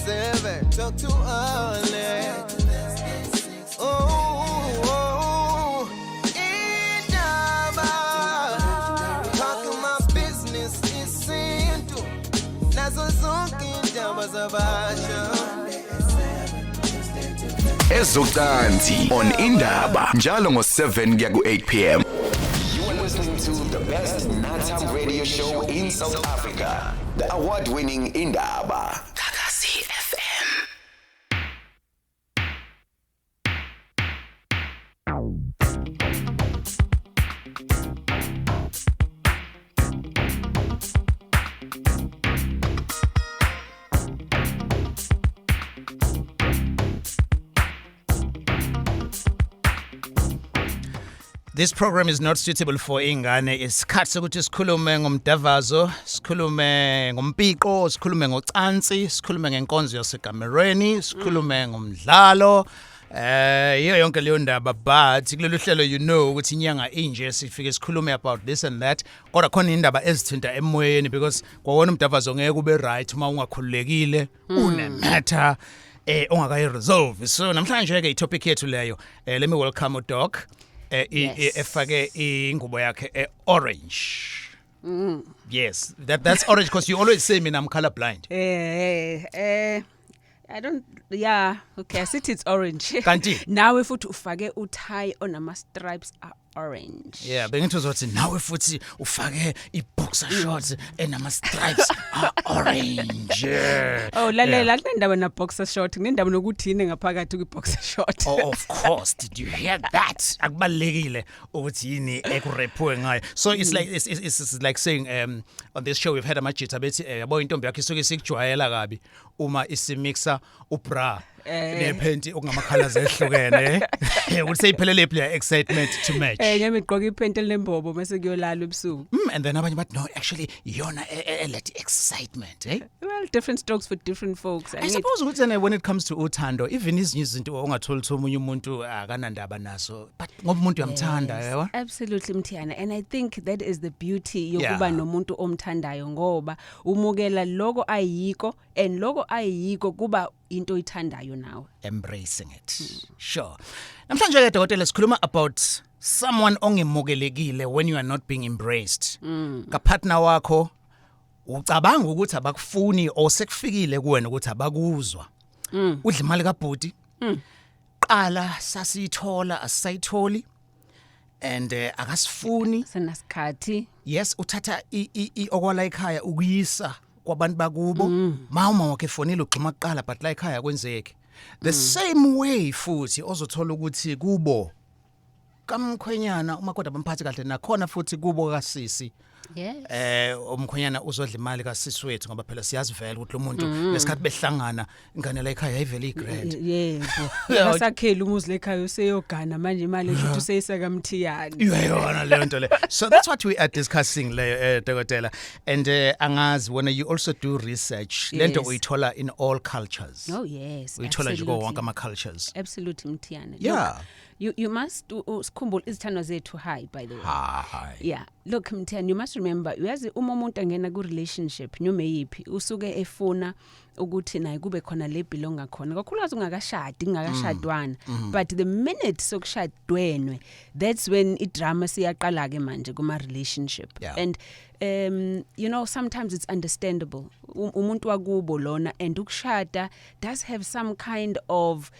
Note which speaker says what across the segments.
Speaker 1: 7, talk to Alex. Oh, indaba. Talk my business isintu. Nazo zonke indaba zabasha.
Speaker 2: Ezocansi on Indaba njalo ngo7 kuya ku8 p.m. You are listening to the best nighttime radio show in South Africa, the award-winning Indaba.
Speaker 3: Gagasi FM.
Speaker 4: This program is not suitable for ingane. Isikhathi sokuthi sikhulume ngomdavazo, sikhulume ngompiko, sikhulume ngocansi, sikhulume ngenkonzo yasekamereni, sikhulume ngomdlalo. Iyo yonke leyo ndaba, but kulolu hlelo you know ukuthi inyanga inje sifike sikhulume about this and that, kodwa khona indaba ezithinta emoyeni because kwawona umdavazo ngeke ube right uma ungakhululekile, une matter ongakayi resolve. So namhlanje ke i-topic yethu leyo. Let me welcome uDoc efake ingubo yakhe e-orange. Yes, that's orange because you always say mina I'm color blind.
Speaker 5: I don't, yeah, okay, asithi it's orange.
Speaker 4: Kanti?
Speaker 5: Nawe futhi ufake utie onama stripes are orange.
Speaker 4: Yeah, bengithi uzothi nawe futhi ufake i-boxer shorts enama stripes are orange. Yeah.
Speaker 5: Oh, lalela, kunendaba na boxer short, kunendaba nokuthi yini ngaphakathi kwi boxer short.
Speaker 4: Oh, of course. Did you hear that? Akubalekile ukuthi yini ekurephiwe ngayo. So it's like saying on this show we've had amajitha bethi yabo, intombi yakho isuke isikujwayela kabi uma isimixa ubra nephenti okungama colors ehlukene, ukuthi seyiphelele le excitement to match.
Speaker 5: Ngeke igqoka iphenti elinembobo bese kuyolala ebusuku.
Speaker 4: And then abanye bathi no, actually iyona elethe excitement, eh?
Speaker 5: Well, different strokes for different folks.
Speaker 4: I suppose ukuthi ene when it comes to uthando, even izinye izinto ongathola ukuthi omunye umuntu akanandaba naso, but ngoba umuntu uyamthanda, yebo.
Speaker 5: Absolutely, Mthiyana, and I think that is the beauty yokuba nomuntu omthandayo, ngoba umukela lokho ayiko and lokho ayiko kuba into oyithandayo nawe.
Speaker 4: Embracing it. Sure. Namhlanje ke, dokotela, sikhuluma about someone ongemukelekile, when you are not being embraced. Ka partner wakho, ucabanga ukuthi abakufuni or sekufikile kuwena ukuthi abakuzwa. Udla imali kabhuti. Qala sasiyithola, asisayitholi, and akasifuni.
Speaker 5: Senasikhathi.
Speaker 4: Yes, uthatha okwala ekhaya ukuyisa kwabantu bakubo. Mama wakhe efonile ugxuma kuqala, but la ekhaya kwenzeki the same way. Futhi ozothola ukuthi kubo kamkhwenyana umakoti abamphathi kahle, nakhona futhi kubo kasisi umkhwenyana uzodla imali kasisi wethu, ngoba phela siyazivela ukuthi lo muntu lesikhathi behlangana ingane la ekhaya yayivela igrand.
Speaker 5: Yebo, akasakheli umuzi lekhaya, useyogana manje, imali esho useyiseka Mthiyane.
Speaker 4: Iyona leyo nto le. So that's what we are discussing leyo, dokotela, and angazi when you also do research lento uyithola in all cultures?
Speaker 5: Oh yes.
Speaker 4: Uyithola nje kuwo
Speaker 5: Absolutely.
Speaker 4: wonke ama cultures?
Speaker 5: Absolutely, Mthiyane.
Speaker 4: Yeah.
Speaker 5: Look, you must sikhumbule izithandwa zethu, hi, by the way.
Speaker 4: Hi.
Speaker 5: Yeah, look, Mthiyane, you must remember, uyazi, uma umuntu angena ku relationship noma eyiphi, usuke efuna ukuthi naye kube khona le belonga khona, kakhulukazi ungakashadi, kungakashadwana. But the minute sokushadwenwe, that's when idrama siyaqala ke manje kuma relationship. And sometimes it's understandable. Umuntu wakubo lona, and ukushada does have some kind of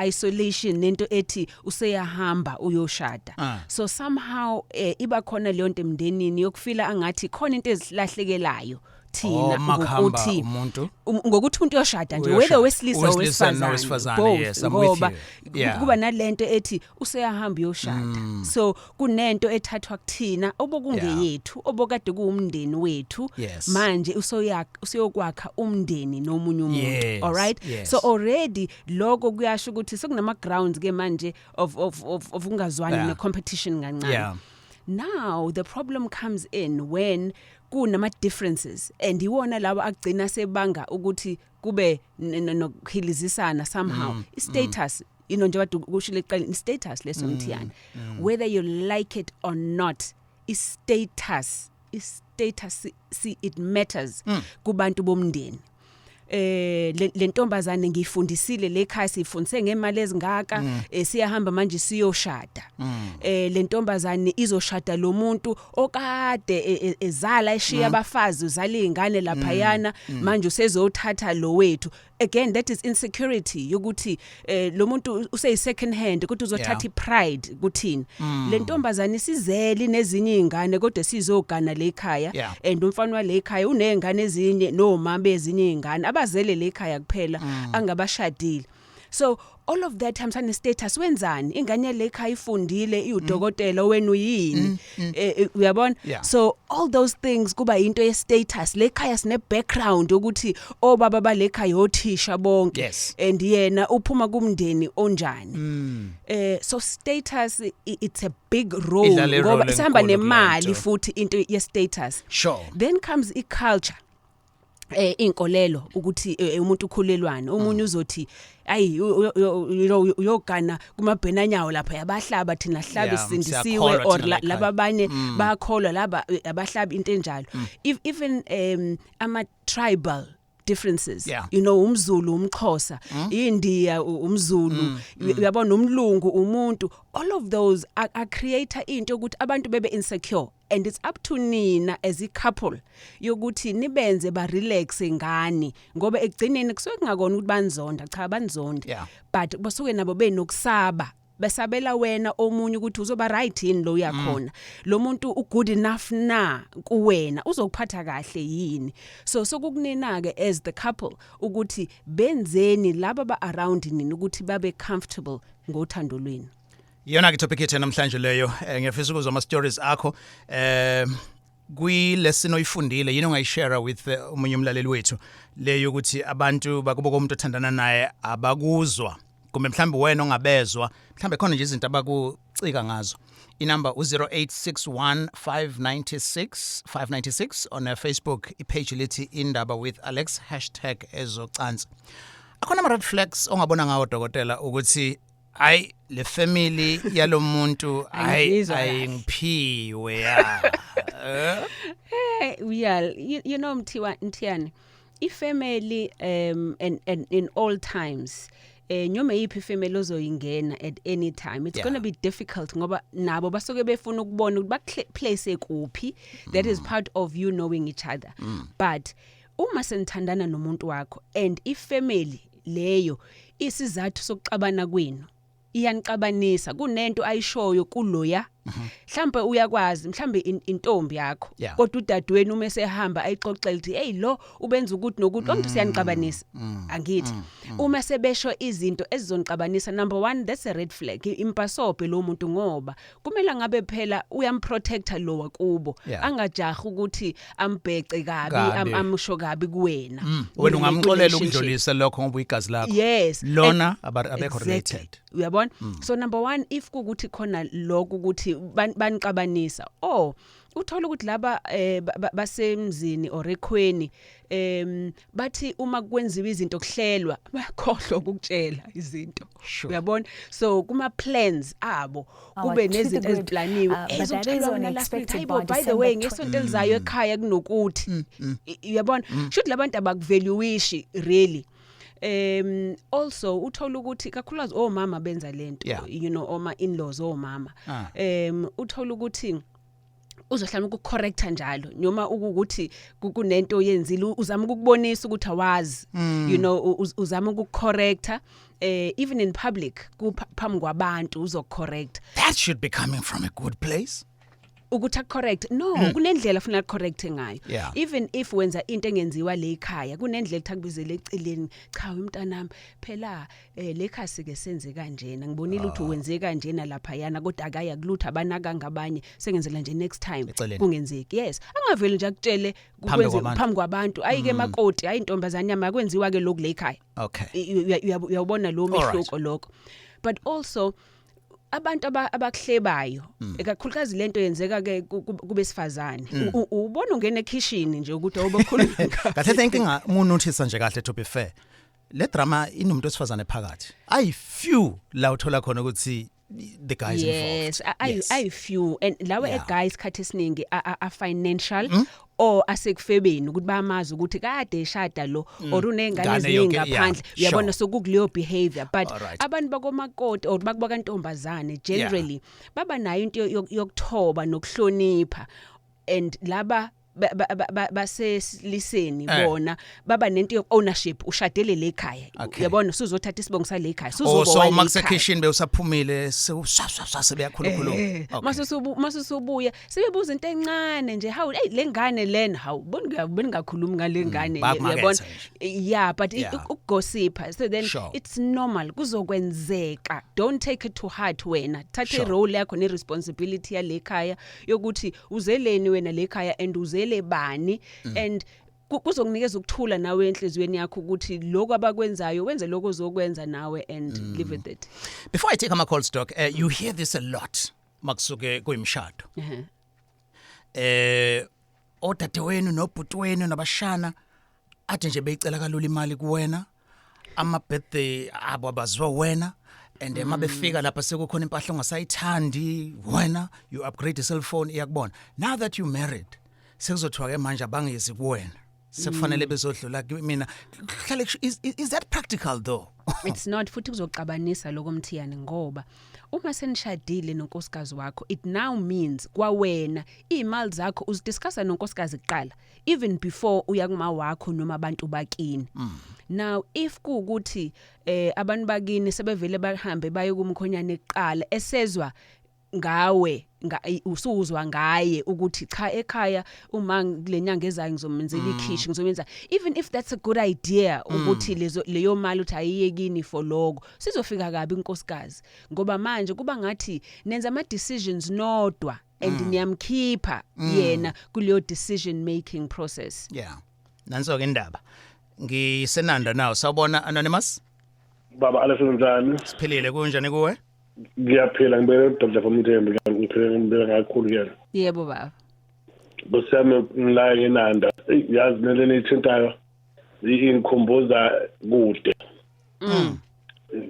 Speaker 5: isolation, nento ethi useyahamba uyoshada. So somehow iba khona leyo nto emndenini yokufila angathi khona into ezilahlekelayo thina
Speaker 4: Oh, makuhamba
Speaker 5: ngokuthi
Speaker 4: umuntu.
Speaker 5: Ngokuthi umuntu uyoshada nje,
Speaker 4: Uyoshada.
Speaker 5: whether wesilisa or
Speaker 4: Owesilisa
Speaker 5: wesifazane,
Speaker 4: nowesifazane,
Speaker 5: both,
Speaker 4: yes, I'm with
Speaker 5: ngoba
Speaker 4: you. Yeah.
Speaker 5: kuba nalento ethi useyahamba uyoshada, so kunento ethathwa kuthina obokungeyethu, obokade kuwumndeni wethu. Manje usoyokwakha umndeni nomunye umuntu. All right? So already lokho kuyasho ukuthi sekunama grounds ke manje of ungazwani ne competition kancane. Now the problem comes in when kunama differences, and iwona lawa agcina sebanga ukuthi kube nokuhilizisana somehow. Status, njengoba kushilo ekuqaleni, status leso, Mthiyane, whether you like it or not, i status, see, it matters kubantu bomndeni. Le ntombazane ngiyifundisile le khaya, sifundise ngemali ezingaka, siyahamba manje siyoshada. Le ntombazane izoshada lo muntu okade ezala eshiya abafazi, uzala izingane laphayana, manje usezothatha lo wethu. Again, that is insecurity yokuthi lo muntu useyi second hand, kodwa uzothatha ipride kuthini. Le ntombazane isizele nezinye izingane, kodwa sizogana le ekhaya, and umfana wale ekhaya unezingane ezinye nomama bezinye izingane abazele le ekhaya kuphela, angabashadile. So all of that hambisana status. Wenzani ingane le ekhaya ifundile, iwudokotela, wena uyini? Uyabona?
Speaker 4: Yeah.
Speaker 5: So all those things kuba into ye status. Le ekhaya sine background ukuthi obaba bale ekhaya othisha bonke, and yena uphuma kumndeni onjani. So status, it's a big role,
Speaker 4: Idlala i-role
Speaker 5: ngoba isihamba
Speaker 4: enkulu kule
Speaker 5: nemali
Speaker 4: nto.
Speaker 5: futhi into ye status. Then comes i culture, inkolelo ukuthi umuntu ukhulelwane. Omunye uzothi, ayi, uyogana kumabhenanyawo lapha, yabahlaba, thina hlabe, sindisiwe,
Speaker 4: siyakholwa
Speaker 5: or
Speaker 4: thina la ekhaya.
Speaker 5: Laba abanye bayakholwa, laba abahlabi, into enjalo. If even ama tribal differences, umZulu, umXhosa, iNdiya, umZulu, uyabona, umlungu, umuntu, all of those are create into ukuthi abantu bebe insecure, and it's up to nina as a couple yokuthi nibenze ba relax ngani, ngoba ekugcineni kusuke kungakona ukuthi banizonda, cha, banizonda, but basuke nabo benokusaba, besabela wena omunye ukuthi uzoba right yini lo uyakhona, lo muntu u good enough na kuwena, uzokuphatha kahle yini. So sokukunina ke as the couple ukuthi benzeni laba ba around nini ukuthi babe comfortable ngothando lwenu.
Speaker 4: Iyona ke topic yethu namhlanje leyo. Ngiyafisa ukuzwa ama stories akho kwi lesson oyifundile, yini ongayishare with omunye umlaleli wethu, leyo ukuthi abantu bakubo komuntu othandana naye abakuzwa, kumbe mhlawumbe wena ongabezwa, mhlawumbe khona nje izinto abakucika ngazo. Inamba u-0861 596 596. On Facebook ipage lithi Indaba with Alex, #ezocansi. Akhona ama red flags ongabona ngawo, dokotela, ukuthi hayi, le family yalomuntu, hayi,
Speaker 5: Angizwa kahle.
Speaker 4: ayingiphiwe ya?
Speaker 5: Hey, we are you know Mthiwa Mthiyane, ifamily and in all times, noma yiphi ifamily ozoyingena at any time, it's going to be difficult, ngoba nabo basuke befuna ukubona ukuthi bakuplace kuphi. That is part of you knowing each other. But uma senithandana nomuntu wakho and ifamily leyo isizathu sokuxabana kwenu, iyanixabanisa, kunento ayishoyo kuloya, mhlambe uyakwazi, mhlambe intombi yakho, kodwa udadewenu uma esehamba ayixoxele ukuthi, "Hey, lo ubenza ukuthi nokuthi," konke siyanixabanisa, angithi? Uma sebesho izinto ezizonixabanisa, number 1, that's a red flag. Impasope lo muntu, ngoba kumele ngabe phela uyamprotecta lo wakubo, angajahi ukuthi ambhece kabi,
Speaker 4: Kabi.
Speaker 5: amsho kabi kuwena.
Speaker 4: Wena ungamxolela
Speaker 5: Relationship.
Speaker 4: ukudlulisa lokho ngoba uyigazi lakho.
Speaker 5: Yes.
Speaker 4: Lona abekho related.
Speaker 5: Uyabona? So number 1, if kukuthi khona lokho ukuthi banixabanisa, oh, uthola ukuthi laba basemzini or ekhweni, bathi uma kwenziwa izinto, kuhlelwa, bayakhohlwa ukukutshela izinto. Uyabona? So kuma plans abo
Speaker 6: Our
Speaker 5: kube
Speaker 6: to the
Speaker 5: nezinto
Speaker 6: grid,
Speaker 5: eziplaniwe,
Speaker 6: but that is
Speaker 5: ezotshelwa
Speaker 6: on
Speaker 5: wena last minute,
Speaker 6: expected
Speaker 5: hayibo,
Speaker 6: by
Speaker 5: by the way,
Speaker 6: December.
Speaker 5: ngesonto elizayo ekhaya kunokuthi. Uyabona, shuthi labantu abakuvaluishi really. Also uthola ukuthi kakhulukazi omama benza lento, oma in-laws, omama, uthola ukuthi uzohlala ukucorrecta njalo, noma ukuthi kunento yenzile, uzama ukukubonisa ukuthi awazi, uzama ukucorrecta, even in public, phambi kwabantu uzocorrect.
Speaker 4: That should be coming from a good place.
Speaker 5: Ukuthi akucorrect, no, kunendlela afuna akucorrect ngayo. Even if wenza into engenziwa le ekhaya, kunendlela ethi akubizele eceleni, "Cha, umntanami phela, le khaya sike senze kanjena, ngibonile ukuthi wenze kanjena lapha yana, kodwa akaya kulutha abanakanga abanye, sengenzela nje next time
Speaker 4: Eceleni.
Speaker 5: kungenzeki." Yes, angaveli nje akutshele
Speaker 4: Phambi kwabantu.
Speaker 5: Phambi kwabantu, ayike makoti, ayi intombazane yami, akwenziwa ke lokhu le ekhaya. Uyawubona lo mehluko lokho. But also abantu abakuhlebayo, ekakhulukazi lento yenzeka ke kubesifazane. Ubona ungena ekitchen nje ukuthi awubakhuluma.
Speaker 4: Kahle hle, inkinga munothisa nje kahle, to be fair, le drama inomuntu wesifazane phakathi. Ayi, few la uthola khona ukuthi the guys
Speaker 5: Yes,
Speaker 4: involved.
Speaker 5: I few and lawa guys khathi esiningi a financial or asekufebeni ukuthi bayamazi ukuthi kade eshada lo or unengane
Speaker 4: Ngane
Speaker 5: eziningi
Speaker 4: yonke, yeah,
Speaker 5: ngaphandle, uyabona, so kukuleyo behavior, but abantu bakomakoti or bakubakantombazane generally baba nayo into yokuthoba nokuhlonipha, and laba baseliseni bona baba nento yok ownership, ushadele le khaya, uyabona, usuzothatha isibongo sale khaya,
Speaker 4: Oh,
Speaker 5: usuzoba
Speaker 4: so
Speaker 5: wale
Speaker 4: uma
Speaker 5: khaya.
Speaker 4: kusekhishini bewusaphumile, sewusasasa sebeyakhulukhuluma.
Speaker 5: Masusubuya sebebuza into encane nje, hawu, hey, lengane lena, hawu, boni bengakhulumi ngale ngane,
Speaker 4: Bayakumaketha
Speaker 5: uyabona.
Speaker 4: Nje.
Speaker 5: Yeah, but ukugosipha, so then it's normal, kuzokwenzeka. Don't take it to heart wena, thatha irole yakho ne responsibility yale khaya yokuthi uzeleni wena le khaya and uzele bani, and kuzokunikeza ukuthula nawe enhliziyweni yakho ukuthi lokho abakwenzayo, wenze lokho ozokwenza nawe and live with it.
Speaker 4: Before I take ama calls, doc, you hear this a lot makusuke kuyimshado. Odadewenu nobhuti wenu nabashana athi nje beyicela kalula imali kuwena, ama birthday abo abaziwa wena, and uma befika lapha sekukhona impahla ongasayithandi wena, you upgrade the cell phone iyakubona. Now that you married, sekuzothiwa ke manje abangezi kuwena, sekufanele bezodlula kumina. Kuhlale is that practical though?
Speaker 5: It's not, futhi kuzoxabanisa lokho, Mthiyane, ngoba uma senishadile nonkosikazi wakho, it now means kwawena imali zakho uzidiscussa nonkosikazi kuqala even before uya kuma wakho noma abantu bakini. Now if kuukuthi abantu bakini sebevele bahambe baye kumkhonyane kuqala, esezwa ngawe usuzwa ngaye ukuthi cha, ekhaya uma kulenyanga ezayo ngizomenzela ikhishi, ngizomenza, even if that's a good idea ukuthi lezo leyo mali uthi ayiyekini for lokho, sizofika kabi inkosikazi, ngoba manje kuba ngathi nenza ama decisions nodwa and niyamkhipha yena kuleyo decision making process.
Speaker 4: Yeah, nanso ke indaba. Ngisenanda nawo, sawubona, anonymous.
Speaker 6: Baba Alex, njani?
Speaker 4: Siphilile, kunjani kuwe?
Speaker 6: Ngiyaphila, ngibele uDr. Mthembu, ngiphile, ngibele kakhulu kuyena.
Speaker 5: Yebo baba.
Speaker 6: Nkosi yami, ngila nginanda. Eyi, yazi nale niyithintayo ingikhumbuza kude.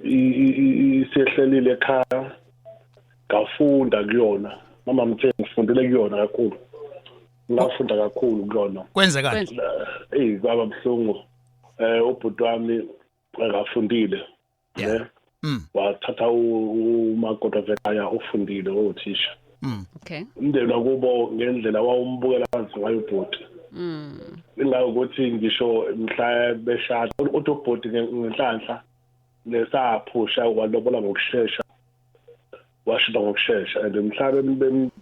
Speaker 6: Isehlelile ekhaya, ngafunda kuyona. Mama Mthembu, ngifundile kuyona kakhulu. Ngafunda kakhulu kuyona.
Speaker 4: Kwenzekani?
Speaker 6: Eyi, kwaba buhlungu. Ubhuti wami akafundile. Ne? Wathatha umakoti wasekhaya ufundile, othisha. Umndeni wakubo ngendlela wawumbukela phansi ngayo ubhuti. Ingakuthi ngisho mhla beshada, uthi ubhuti ngenhlanhla lesaphusha walobola ngokushesha. Washada ngokushesha and mhla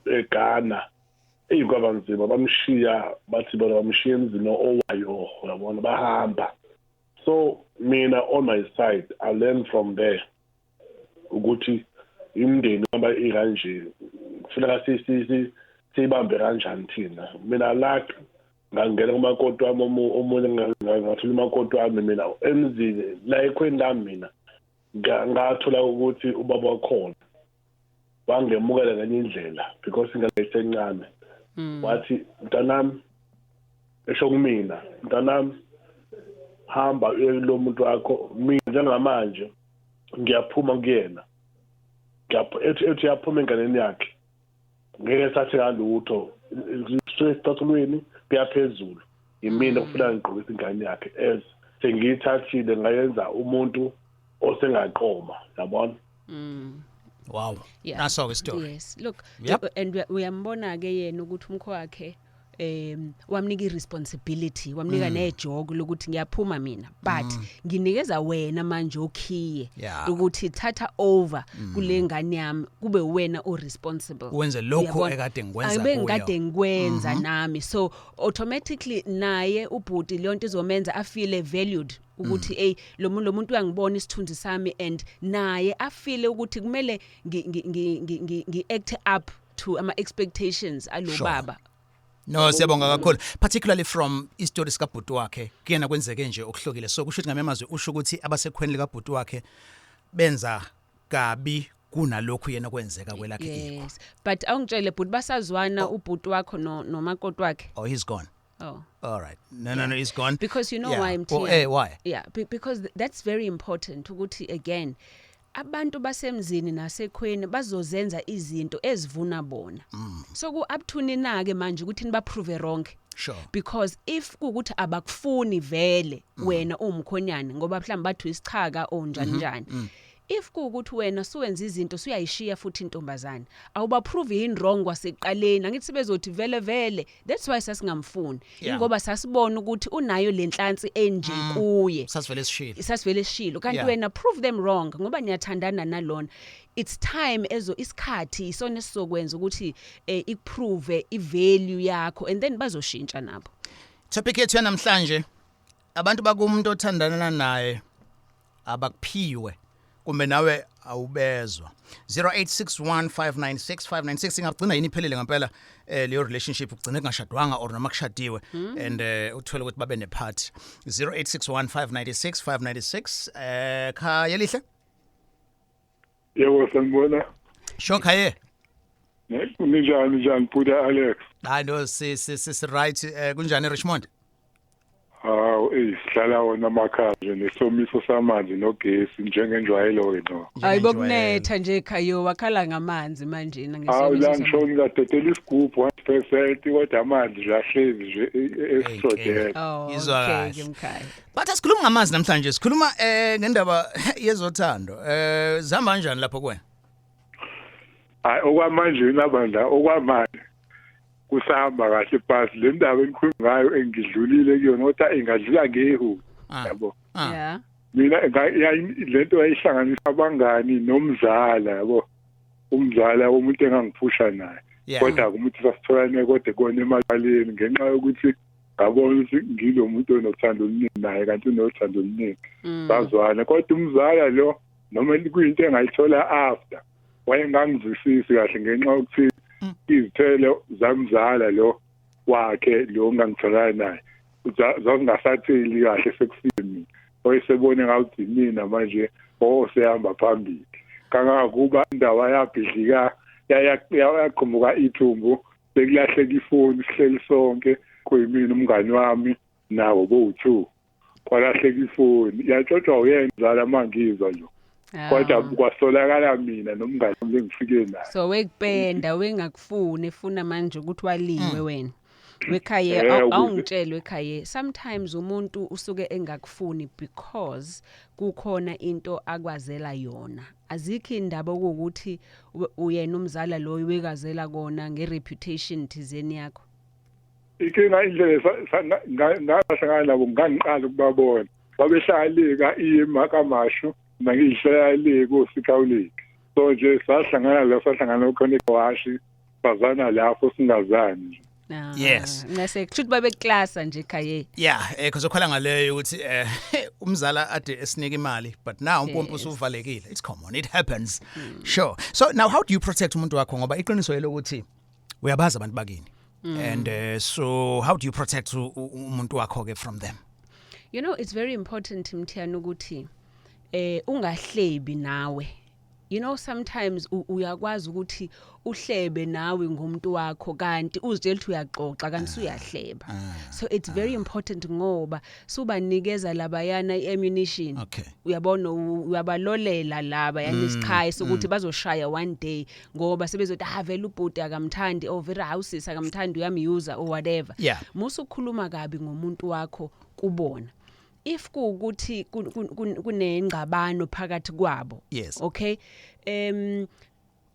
Speaker 6: egana, eyi, kwaba nzima, bamshiya, bathi bona bamshiya emzini owayo, uyabona, bahamba. So mina on my side I learned from there ukuthi imindeni hamba ikanje, kufuneka siyibambe kanjani thina. Mina like ngangena kumakoti wami omunye, ngathola umakoti wami mina emzini la ekhweni lami, mina ngathola ukuthi ubaba wakhona wangemukela ngenye indlela because ingane isencane. Wathi, "Mntanami," esho kumina, "mntanami, hamba uye lo muntu wakho, mina njengamanje ngiyaphuma kuyena." Ethi uyaphuma enganeni yakhe, ngeke sathi ngalutho esitathulweni kuyaphezulu, imina kufuneka ngigqokise ingane yakhe as sengiyithathile ngayenza umuntu osengaqoma, yabona.
Speaker 4: Wow.
Speaker 5: Yeah.
Speaker 4: Naso ke story.
Speaker 5: Yes, look, and uyambona ke yena ukuthi umkho wakhe wamnika iresponsibility, wamnika nejoko lokuthi ngiyaphuma mina, but nginikeza wena manje okhiye ukuthi thatha over kule ngane yami, kube wena o responsible.
Speaker 4: Wenze lokhu
Speaker 5: Uyabona?
Speaker 4: ekade ngikwenza
Speaker 5: Abe
Speaker 4: kuyo.
Speaker 5: ngikade ngikwenza nami, so automatically naye ubhuti leyo nto izomenza afeel valued ukuthi hey, lo muntu uyangibona isithunzi sami, and naye afeel ukuthi kumele ngi act up to ama expectations alo baba.
Speaker 4: No, siyabonga kakhulu, particularly from istory sikabhuti wakhe, kuyena kwenzeke nje okuhlukile, so kusho ukuthi ngamazwi usho ukuthi abasekhweni likabhuti wakhe benza kabi kunalokhu yena kwenzeka kwelakhe ikho.
Speaker 5: Yes, but awungitshele bhuti, basazwana ubhuti wakho no nomakoti wakhe?
Speaker 4: Oh, he's gone.
Speaker 5: Oh.
Speaker 4: All right, no, he's gone.
Speaker 5: Because you know why,
Speaker 4: Oh,
Speaker 5: Mthiya?
Speaker 4: eh, why?
Speaker 5: Yeah, because that's very important ukuthi again Abantu basemzini nasekhweni bazozenza izinto ezivuna bona. So ku up to nina ke manje ukuthi nibaprove wrong. Because if kukuthi abakufuni vele wena uwumkhonyana, ngoba mhlawumbe bathi isichaka or njani njani, if kuwukuthi wena suwenza izinto, suyayishiya futhi intombazane, awubaprove yini wrong kwasekuqaleni? Angithi sebezothi vele vele that's why sasingamfuni, ingoba sasibona ukuthi unayo lenhlansi enje kuye.
Speaker 4: Sasivele sishilo.
Speaker 5: Sasivele sishilo, kanti wena prove them wrong ngoba niyathandana nalona. It's time, ezo isikhathi isona esizokwenza ukuthi ikuprove ivalue yakho and then bazoshintsha nabo.
Speaker 4: Topic yethu yanamhlanje, abantu bakumuntu othandana naye abakuphiwe kumbe nawe awubezwa. 0861596596. Ingagcina yini iphelile ngempela leyo relationship, ugcine kungashadwanga or noma kushadiwe and uthole ukuthi babe neparty? 0861596596. Khayelihle.
Speaker 6: Yebo, sanibona.
Speaker 4: Sho, Khaye.
Speaker 6: Ninjani, njani Buda Alex?
Speaker 4: Hayi no, si right. Kunjani Richmond?
Speaker 6: Hawu, eh, sihlala wona amakhaya nje nesomiso samanzi nogesi njengenjwayelo wena.
Speaker 5: Hayi, bokunetha nje ekhaya, wakhala ngamanzi manje.
Speaker 6: Hawu, la ngisho ngingadedela isigubhu 1%, kodwa amanzi nje ahlezi nje esisodela.
Speaker 5: Oh,
Speaker 4: Izwa
Speaker 5: okay
Speaker 4: kahle.
Speaker 5: Ke mkhaya.
Speaker 4: But asikhuluma ngamanzi namhlanje, sikhuluma ngendaba yezothando. Zihamba kanjani lapho kuwena?
Speaker 6: Hayi, okwamanje nabandla, okwamanje kusahamba kahle basi. Le ndaba engikhuluma ngayo engidlulile kuyona, kodwa ingadlula ngehu, yabo. Mina lento yayihlanganisa abangani nomzala, yabo, umzala womuntu engangiphusha naye. Kodwa umuntu sasitholane kodwa kona emakaleni ngenxa yokuthi ngabona ukuthi ngilo muntu onothando oluningi naye, kanti unothando oluningi, bazwana. Kodwa umzala lo, noma kuyinto engayithola after, wayengangizwisisi kahle ngenxa yokuthi izithelo zamzala lo wakhe lo ngangitholana naye zazingasatheli kahle. Sekufike mina, wayesebone ngawuthi mina manje osehamba phambili, kangangokuba indaba yabhidlika, yaqhumuka ithumbu, sekulahleka ifoni sihleli sonke, kuyimina, umngani wami, nawo bowu-two. Kwalahleka ifoni, yatshotshwa uyena mzala mangizwa lo, kodwa kwasolakala mina nomngani wami engifike naye.
Speaker 5: So wekupenda wengakufuni, efuna manje ukuthi waliwe wena wekhaya. Awungitshele wekhaya, sometimes umuntu usuke engakufuni because kukhona into akwazela yona. Azikho indaba ukuthi uyena umzala loyo wekazela kona ngereputation thizeni yakho.
Speaker 6: Inkinga indlela ngahlangana nabo, ngangiqala ukubabona, babehlala le ka-Ima kaMashu, mina ngiyihlala le koSikhawuleki, so nje sahlangana la, sahlangana khona ewashi, bazana lapho singazani nje.
Speaker 5: Ah, Nase kushuthi babe klasa nje ekhaya.
Speaker 4: Yeah, because ukhala ngaleyo ukuthi umzala ade esinika imali, but now umpompo usuvalekile. It's common, it happens. Sure. So now how do you protect umuntu wakho, ngoba iqiniso yelokuthi uyabaza abantu bakini. And so how do you protect umuntu wakho ke from them?
Speaker 5: You know, it's very important, Mthiyana, ukuthi ungahlebi nawe. You know, sometimes uyakwazi ukuthi uhlebe nawe ngomuntu wakho, kanti uzitshela ukuthi uyaxoxa, kanti usuyahleba. So it's very important ngoba subanikeza labayana iammunition. Uyabona, uyabalolela laba yani isikhaya sokuthi bazoshaya one day, ngoba sebezothi, "Ah, vele ubhuti akamthandi," or "Vele hawusisi akamthandi, uyamuse," or whatever. Musu ukukhuluma kabi ngomuntu wakho kubona. If kuukuthi kunengxabano phakathi kwabo, okay,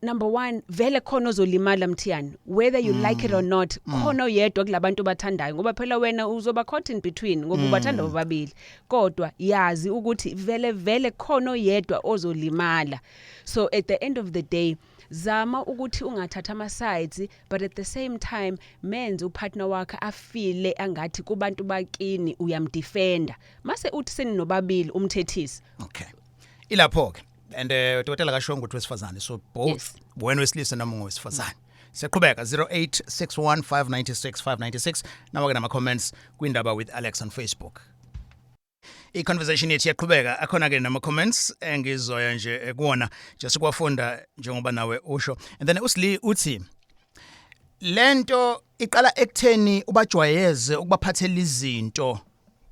Speaker 5: number 1, vele khona ozolimala, Mthiyane, whether you like it or not. Khona oyedwa kulabantu bathandayo, ngoba phela wena uzoba caught in between ngoba ubathanda bobabili, kodwa yazi ukuthi vele vele khona oyedwa ozolimala. So at the end of the day, zama ukuthi ungathatha ama sides, but at the same time menze upartner wakhe afile angathi kubantu bakini uyamdefenda, mase uthi seninobabili umthethisi.
Speaker 4: Okay. Ilapho ke. And dokotela kashongo ukuthi wesifazane, so both wena wesilisa noma ngowesifazane. Siyaqhubeka, 0861596596, nawa ke nama comments kwindaba with Alex on Facebook. I-conversation yethu iyaqhubeka, akhona ke nama comments engizoya nje kuwona, just kwafunda njengoba nawe usho. And then uSli uthi lento iqala ekutheni ubajwayeze ukubaphathela izinto.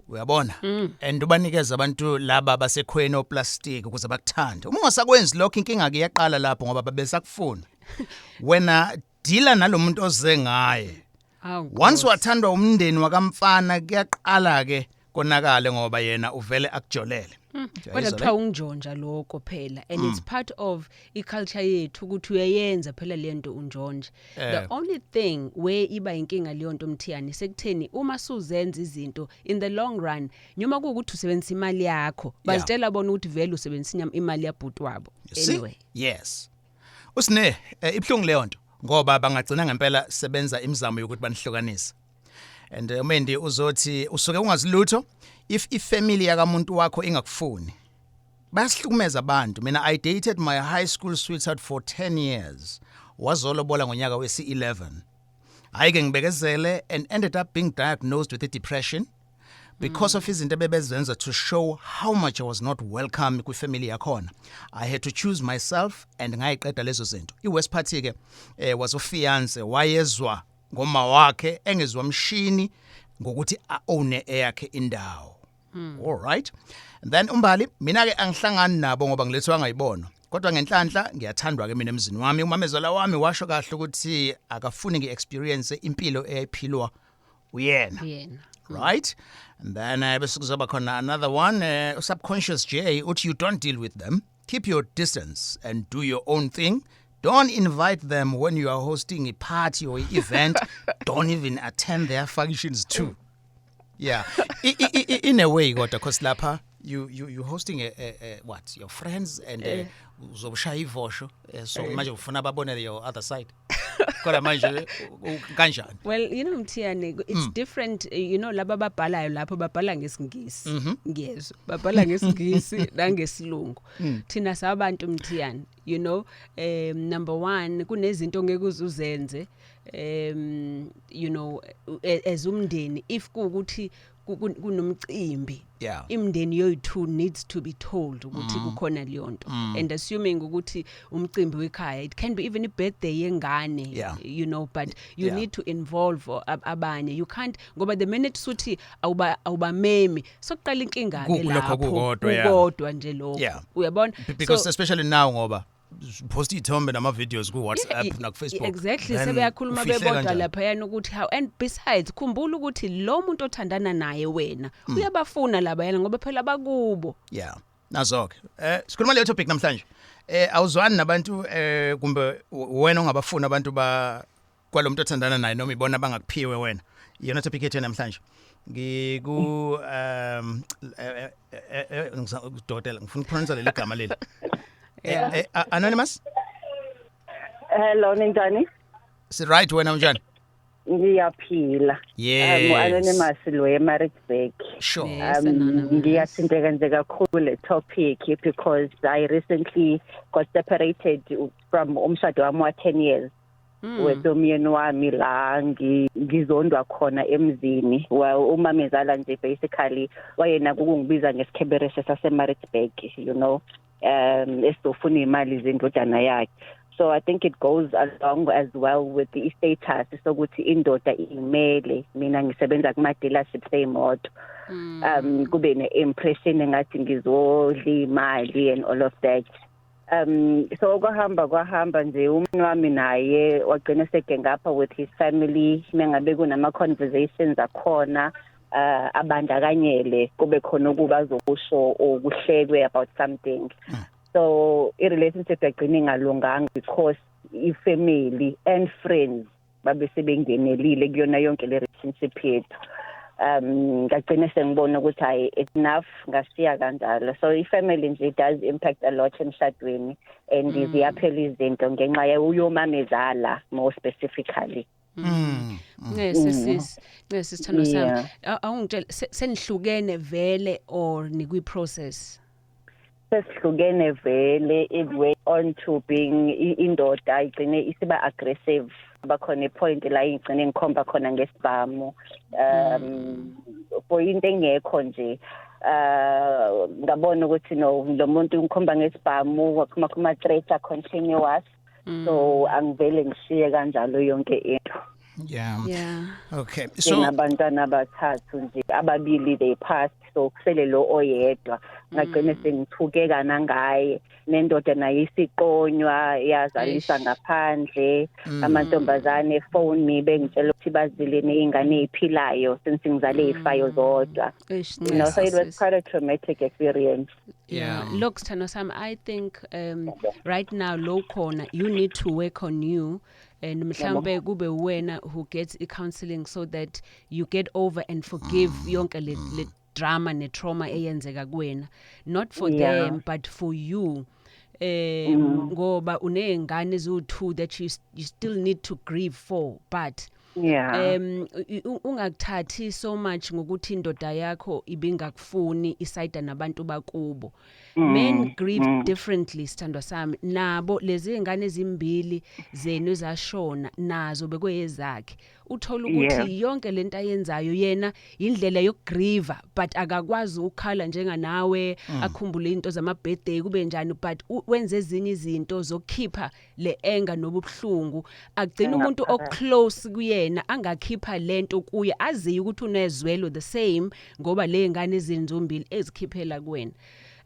Speaker 4: Uyabona, and ubanikeza abantu laba basekhweni oplastic ukuze bakuthande. Uma ungasakwenzi lokho, inkinga ke iyaqala lapho, ngoba babesakufuna. Wena deala nalomuntu oze ngaye.
Speaker 5: Awu,
Speaker 4: Once
Speaker 5: Nkosi.
Speaker 4: wathandwa umndeni wakamfana, kuyaqala ke konakale, ngoba yena uvele akujolele.
Speaker 5: Kodwa
Speaker 4: Uyayizwa
Speaker 5: kuthiwa
Speaker 4: le?
Speaker 5: ungijonja lokho phela, and it's part of iculture yethu ukuthi uyayenza phela lento, unjonje. The only thing where iba inkinga leyo nto, Mthiyane, sekutheni uma suzenza izinto, in the long run, noma kuwukuthi usebenzisa imali yakho, bazitshela bona ukuthi vele usebenzisa imali yabhuti wabo.
Speaker 4: You see?
Speaker 5: Anyway.
Speaker 4: Yes, usine ibhlungu leyo nto, ngoba bangagcina ngempela sebenza imizamo yokuthi banihlukanise. And uMendi uzothi usuke ungazilutho if ifamily yakamuntu wakho ingakufuni. Bayasihlukumeza abantu. Mina, I dated my high school sweetheart for 10 years, wazolobola ngonyaka wesi-11. Hayi ke, ngibekezele and ended up being diagnosed with a depression because of izinto ebebezenza to show how much I was not welcome kwifamily yakhona. I had to choose myself and ngayiqeda lezo zinto. I-worst part ke was ufiance wayezwa ngoma wakhe engezwa mshini ngokuthi a-own eyakhe indawo. All right, and then umbali, mina ke angihlangani nabo ngoba ngilethwa ngayibona, kodwa ngenhlanhla ngiyathandwa ke mina emzini wami. Umamezala wami washo kahle ukuthi akafuni ngi-experience impilo eyayiphilwa uyena.
Speaker 5: Yena.
Speaker 4: Right, and then bese kuzoba khona another one, Subconscious J uthi, "You don't deal with them. Keep your distance and do your own thing. Don't invite them when you are hosting a party or event. Don't even attend their functions too." Yeah, in a way kodwa, cause lapha you hosting a what, your friends, and uzobushaya ivosho, so manje ufuna babone your other side, kodwa manje kanjani?
Speaker 5: Well, Mthiyane, it's different, laba ababhalayo lapho babhala ngesiNgisi. Ngiyezwa. Babhala ngesiNgisi nangesilungu. Thina sabantu, Mthiyane, number 1, kunezinto ngeke uzuzenze as umndeni if kuukuthi kunomcimbi. Imndeni yoyi-two needs to be told ukuthi kukhona leyo nto, and assuming ukuthi umcimbi wekhaya, it can be even i-birthday yengane, but you need to involve abanye. You can't, ngoba the minute suthi awuba awubamemi, sokuqala inkinga ke
Speaker 4: Kulokho
Speaker 5: lapho.
Speaker 4: Kukodwa, yeah.
Speaker 5: Kukodwa nje lokho, uyabona?
Speaker 4: Because especially now, ngoba post ithombe nama videos ku WhatsApp na ku Facebook.
Speaker 5: Exactly.
Speaker 4: Then
Speaker 5: Sebeyakhuluma
Speaker 4: ufihle
Speaker 5: bebodwa
Speaker 4: kanjani?
Speaker 5: Laphayana ukuthi how. And besides, khumbula ukuthi lo muntu othandana naye wena uyabafuna labayana, ngoba phela bakubo.
Speaker 4: Yeah, nazo ke. Sikhuluma leyo topic namhlanje. Awuzwani nabantu, kumbe wena ongabafuna abantu ba kwalomuntu othandana naye, noma ibona bangakuphiwe wena. Iyona topic yethu namhlanje. Ngiku ngidokotela, ngifuna ukupronounce leli gama leli. Anonymous?
Speaker 7: Hello, ninjani?
Speaker 4: Si right, wena unjani?
Speaker 7: Ngiyaphila. Anonymous lo eMaritzburg.
Speaker 4: Sure.
Speaker 5: Yes, Anonymous.
Speaker 7: Ngiyathinteka nje kakhulu le topic because I recently got separated from umshado wami wa 10 years with umyeni wami, la ngizondwa khona emzini. Well, umamezala nje basically wayena ukungibiza ngesikhebereshe saseMaritzburg, esizofuna imali zendodana yakhe. So I think it goes along as well with the status sokuthi indoda imele. Mina ngisebenza kuma dealerships eyimoto, kube ne-impression engathi ngizodla imali and all of that. So kwahamba kwahamba nje, umyeni wami naye wagcina segang up with his family. Mengabe kunama conversations akhona, abandakanyele, kube khona ukuba azokusho okuhlekwe about something. So i-relationship yagcina ingalunganga because i-family and friends babe sebengenelile kuyona yonke le relationship yethu. Ngagcina sengibona ukuthi hayi, enough, ngashiya kanjalo. So i-family nje does impact a lot emshadweni, and ziyaphela izinto ngenxa yomamezala more specifically.
Speaker 5: Ncese sis, ncese sithando sami.
Speaker 7: Yeah.
Speaker 5: Awungitshele, senihlukene vele or nikwi process?
Speaker 7: Sesihlukene vele. It went on to being indoda igcine isiba aggressive, bakhona ipoint la igcine ngikhomba khona ngesibhamu for into engekho nje. Ngabona ukuthi no, lo muntu ngikhomba ngesibhamu, wakhuma kuma threats are continuous, so angivele ngishiye kanjalo yonke into.
Speaker 5: Yeah.
Speaker 4: Okay. So
Speaker 7: Nginabantwana abathathu nje, ababili they passed, so kusele lo oyedwa. Ngagcine sengithukeka nangaye, nendoda naye isiqonywa yazalisa ngaphandle. Amantombazane phone me bengitshela ukuthi bazile nezingane eziphilayo since ngizale ifayo zodwa. So it was quite a traumatic experience.
Speaker 5: Yeah. Look, sithandwa sami, I think right now lo khona you need to work on you, and mhlambe kube wena who gets i counseling so that you get over and forgive yonke le drama ne trauma eyenzeka kuwena, not for them but for you, ngoba unezingane eziwu2 that you still need to grieve for, but ungakuthathi so much ngokuthi indoda yakho ibingakufuni, isayida nabantu bakubo. Men grieve differently, sithandwa sami. Nabo lezi ngane ezimbili zenu ezashona nazo bekuyezakhe. Uthola ukuthi yonke lento ayenzayo yena indlela yokugrieva, but akakwazi ukukhala njenganawe, akhumbule into zama birthday kube njani, but wenze ezinye izinto zokukhipha le anger nobuhlungu. Agcina umuntu oclose kuyena angakhipha lento kuye, aziyo ukuthi unezwelo the same, ngoba le ngane ezinzumbili ezikhiphela kuwena.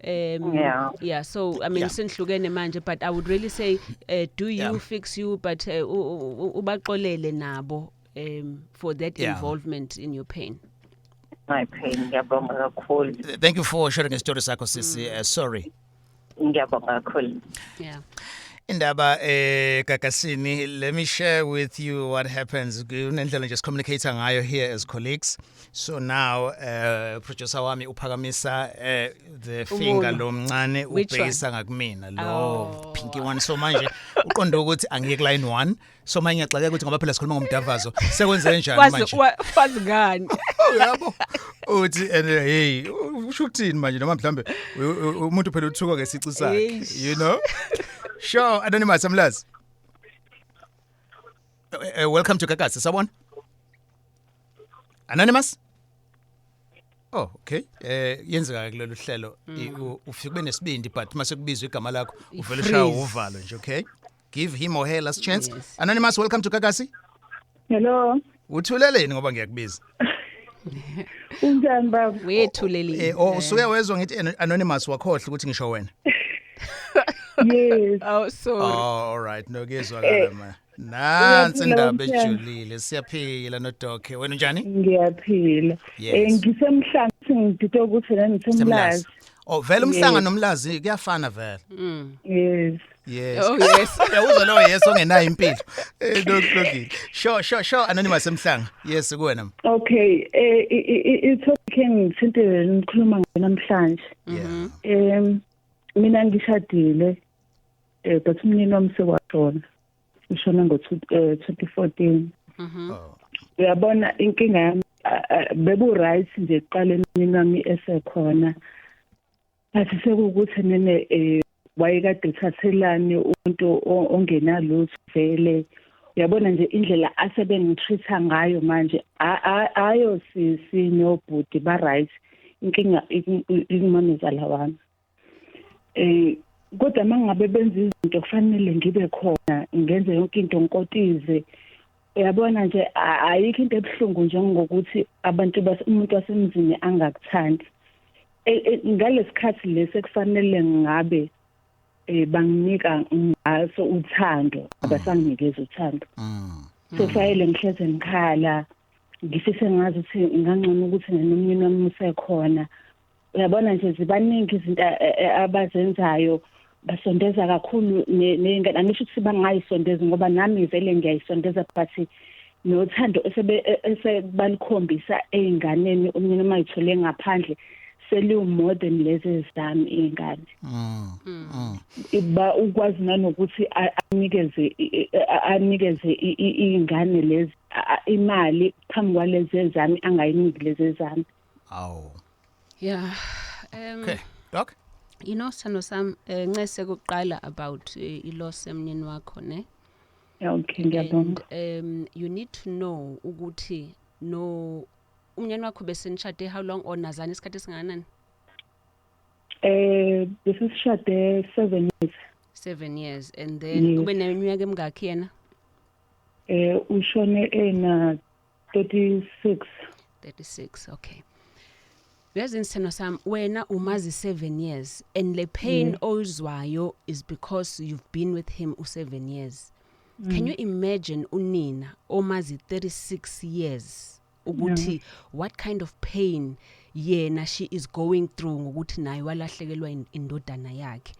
Speaker 5: Yeah, so I mean, senihlukene manje, but I would really say do you fix you, but ubaxolele nabo for that involvement in your pain.
Speaker 7: My pain. Ngiyabonga kakhulu.
Speaker 4: Thank you for sharing a story sakho, sisi. Sorry.
Speaker 7: Ngiyabonga kakhulu.
Speaker 5: Yeah.
Speaker 4: Indaba Gagasini, let me share with you what happens. Kunendlela nje communicate ngayo here as colleagues. So now producer wami uphakamisa the finger lo mncane, ubhekisa ngakumina lo pinky one. So manje uqonde ukuthi angiye ku line 1. So manje ngiyaxakeka ukuthi ngoba phela sikhuluma ngomdavazo, sekwenze njani manje?
Speaker 5: Wazi ngani?
Speaker 4: Yabo. Uthi and hey, usho ukuthini manje, noma mhlambe umuntu phela uthuka ngesici sakhe, you know? Sure, Anonymous Mlazi. Welcome to Gagasi. Sawubona. Anonymous? Oh, okay. Yenzeka kulolu hlelo, ufike ube nesibindi, but mase kubizwa igama lakho uvele ushaya uvalo nje, okay? Give him or her last chance.
Speaker 5: Yes.
Speaker 4: Anonymous, welcome to Gagasi.
Speaker 8: Hello.
Speaker 4: Uthuleleni ngoba ngiyakubiza?
Speaker 8: Unjani baba?
Speaker 5: Wethuleleni.
Speaker 4: Usuke wezwa ngithi Anonymous wakhohle ukuthi ngisho wena.
Speaker 8: Yes.
Speaker 5: Oh, sorry.
Speaker 4: Oh, all right. No, kuyezwakala ma. Nansi indaba ejulile. Siyaphila noDokhe. Wena unjani?
Speaker 8: Ngiyaphila. Ngisemhlanga, ngidide ukuthi ngisemlazi.
Speaker 4: Oh, vele umhlanga nomlazi kuyafana vele.
Speaker 8: Yes.
Speaker 4: Yes.
Speaker 5: Oh, yes.
Speaker 4: Uyawuzwa lo yes ongenayo impilo. Lokile. Sure Anonymous emhlanga. Yes, kuwena.
Speaker 8: Okay, i-topic engithintile nikhuluma ngayo namhlanje.
Speaker 4: Yeah.
Speaker 8: Mina ngishadile, but umyeni wami sewashona. Ushona ngo-2014. Uyabona inkinga yami bebu right nje ekuqaleni umyeni wami esekhona. But sekuwukuthi nene wayekade ethathelane umuntu ongenalutho vele. Uyabona nje indlela asebengitreat ngayo manje, ayo sisi nobhuti ba right, inkinga ikumamezala wami. Kodwa mangabe benza izinto kufanele ngibe khona, ngenze yonke into ngikotize. Uyabona nje ayikho into ebuhlungu njengokuthi abantu umuntu wasemzini angakuthandi. Ngalesikhathi lesi kufanele ngabe banginika ngaso uthando, abasanginikeza uthando. So fayele ngihleze ngikhala, ngifise ngazi ukuthi ngangcono ukuthi nomyeni wami usekhona. Uyabona nje zibaningi izinto abazenzayo, basondeza kakhulu nengane. Angisho ukuthi bangayisondeza ngoba nami vele ngiyayisondeza, but nothando esebalikhombisa einganeni umnyeni mayithole ngaphandle seliwu more than lezi ezami ingane. Iba ukwazi nanokuthi anikeze ingane lezi imali phambi kwalezi ezami, angayiniki lezi ezami.
Speaker 4: Awu.
Speaker 5: Yeah.
Speaker 4: Okay, Doc.
Speaker 5: You know, sithando sami, ncese kuqala about iloss emnini wakho, ne?
Speaker 8: Okay, ngiyabonga.
Speaker 5: And you need to know ukuthi no umnyeni wakho besenishade how long, or nazana isikhathi esingakanani?
Speaker 8: Besishade 7 years.
Speaker 5: 7 years, and then ube neminyaka emingakhi yena?
Speaker 8: Ushone ena 36.
Speaker 5: 36, okay. Uyazi, sithandwa sami, wena umazi 7 years and le pain oyizwayo is because you've been with him u7 years. Can you imagine unina omazi 36 years ukuthi what kind of pain yena she is going through, ngokuthi naye walahlekelwa indodana yakhe?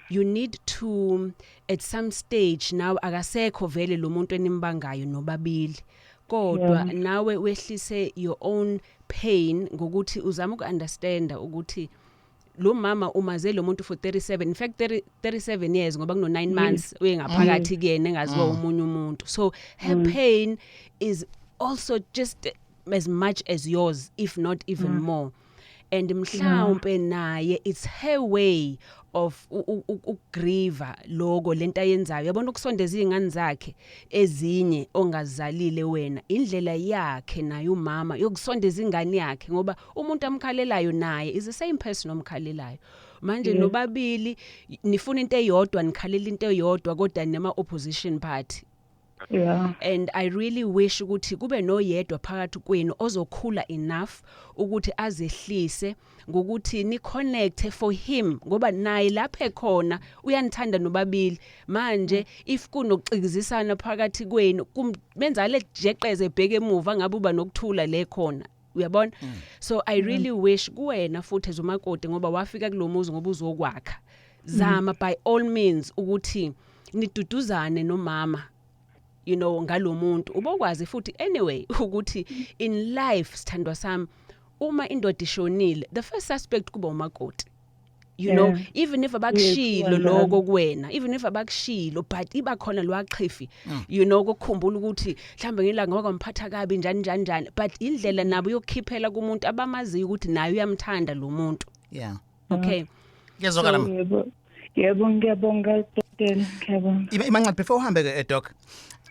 Speaker 5: You need to, at some stage now, akasekho vele lo muntu enimbangayo nobabili, kodwa nawe wehlise your own pain ngokuthi uzama uku-understanda ukuthi lo mama umaze lo muntu for 37, in fact 30, 37 years, ngoba kuno 9 months uyengaphakathi kuyena engaziwa umunye umuntu. So her pain is also just as much as yours, if not even more, and mhlawumbe naye it's her way of ukugrieve lokho lento ayenzayo, yabona, ukusondeza izingane zakhe ezinye ongazalile wena. Indlela yakhe naye umama yokusondeza ingane yakhe, ngoba umuntu amkhalelayo naye is the same person omkhalelayo manje. Nobabili nifuna into eyodwa, nikhalela into eyodwa, kodwa nema opposition party. And I really wish ukuthi kube noyedwa phakathi kwenu ozokhula enough ukuthi azehlise ngokuthi ni connect for him, ngoba naye lapha ekhona uyanithanda nobabili. Manje if kunokuxikizisana phakathi kwenu, kumenza le jeqeze ebheke emuva, ngabe uba nokuthula le khona, uyabona? So I really wish kuwena futhi as umakoti, ngoba wafika kulomuzi ngoba uzokwakha, zama by all means ukuthi niduduzane nomama ngalomuntu. Ubokwazi futhi anyway ukuthi in life, sithandwa sami, uma indoda ishonile, the first suspect kuba umakoti. Even if abakushilo lokho kuwena, even if abakushilo, but iba khona lwachifi kokukhumbula ukuthi mhlambe ngelanga wakwemphatha kabi, njani njani njani, but indlela nabo yokukhiphela kumuntu abamaziyo ukuthi naye uyamthanda lo muntu. Okay.
Speaker 4: Kuyezwakala.
Speaker 8: Yebo, ngiyabonga dokotela, ngiyabonga.
Speaker 4: Imanqadi, before uhambe ke, doc.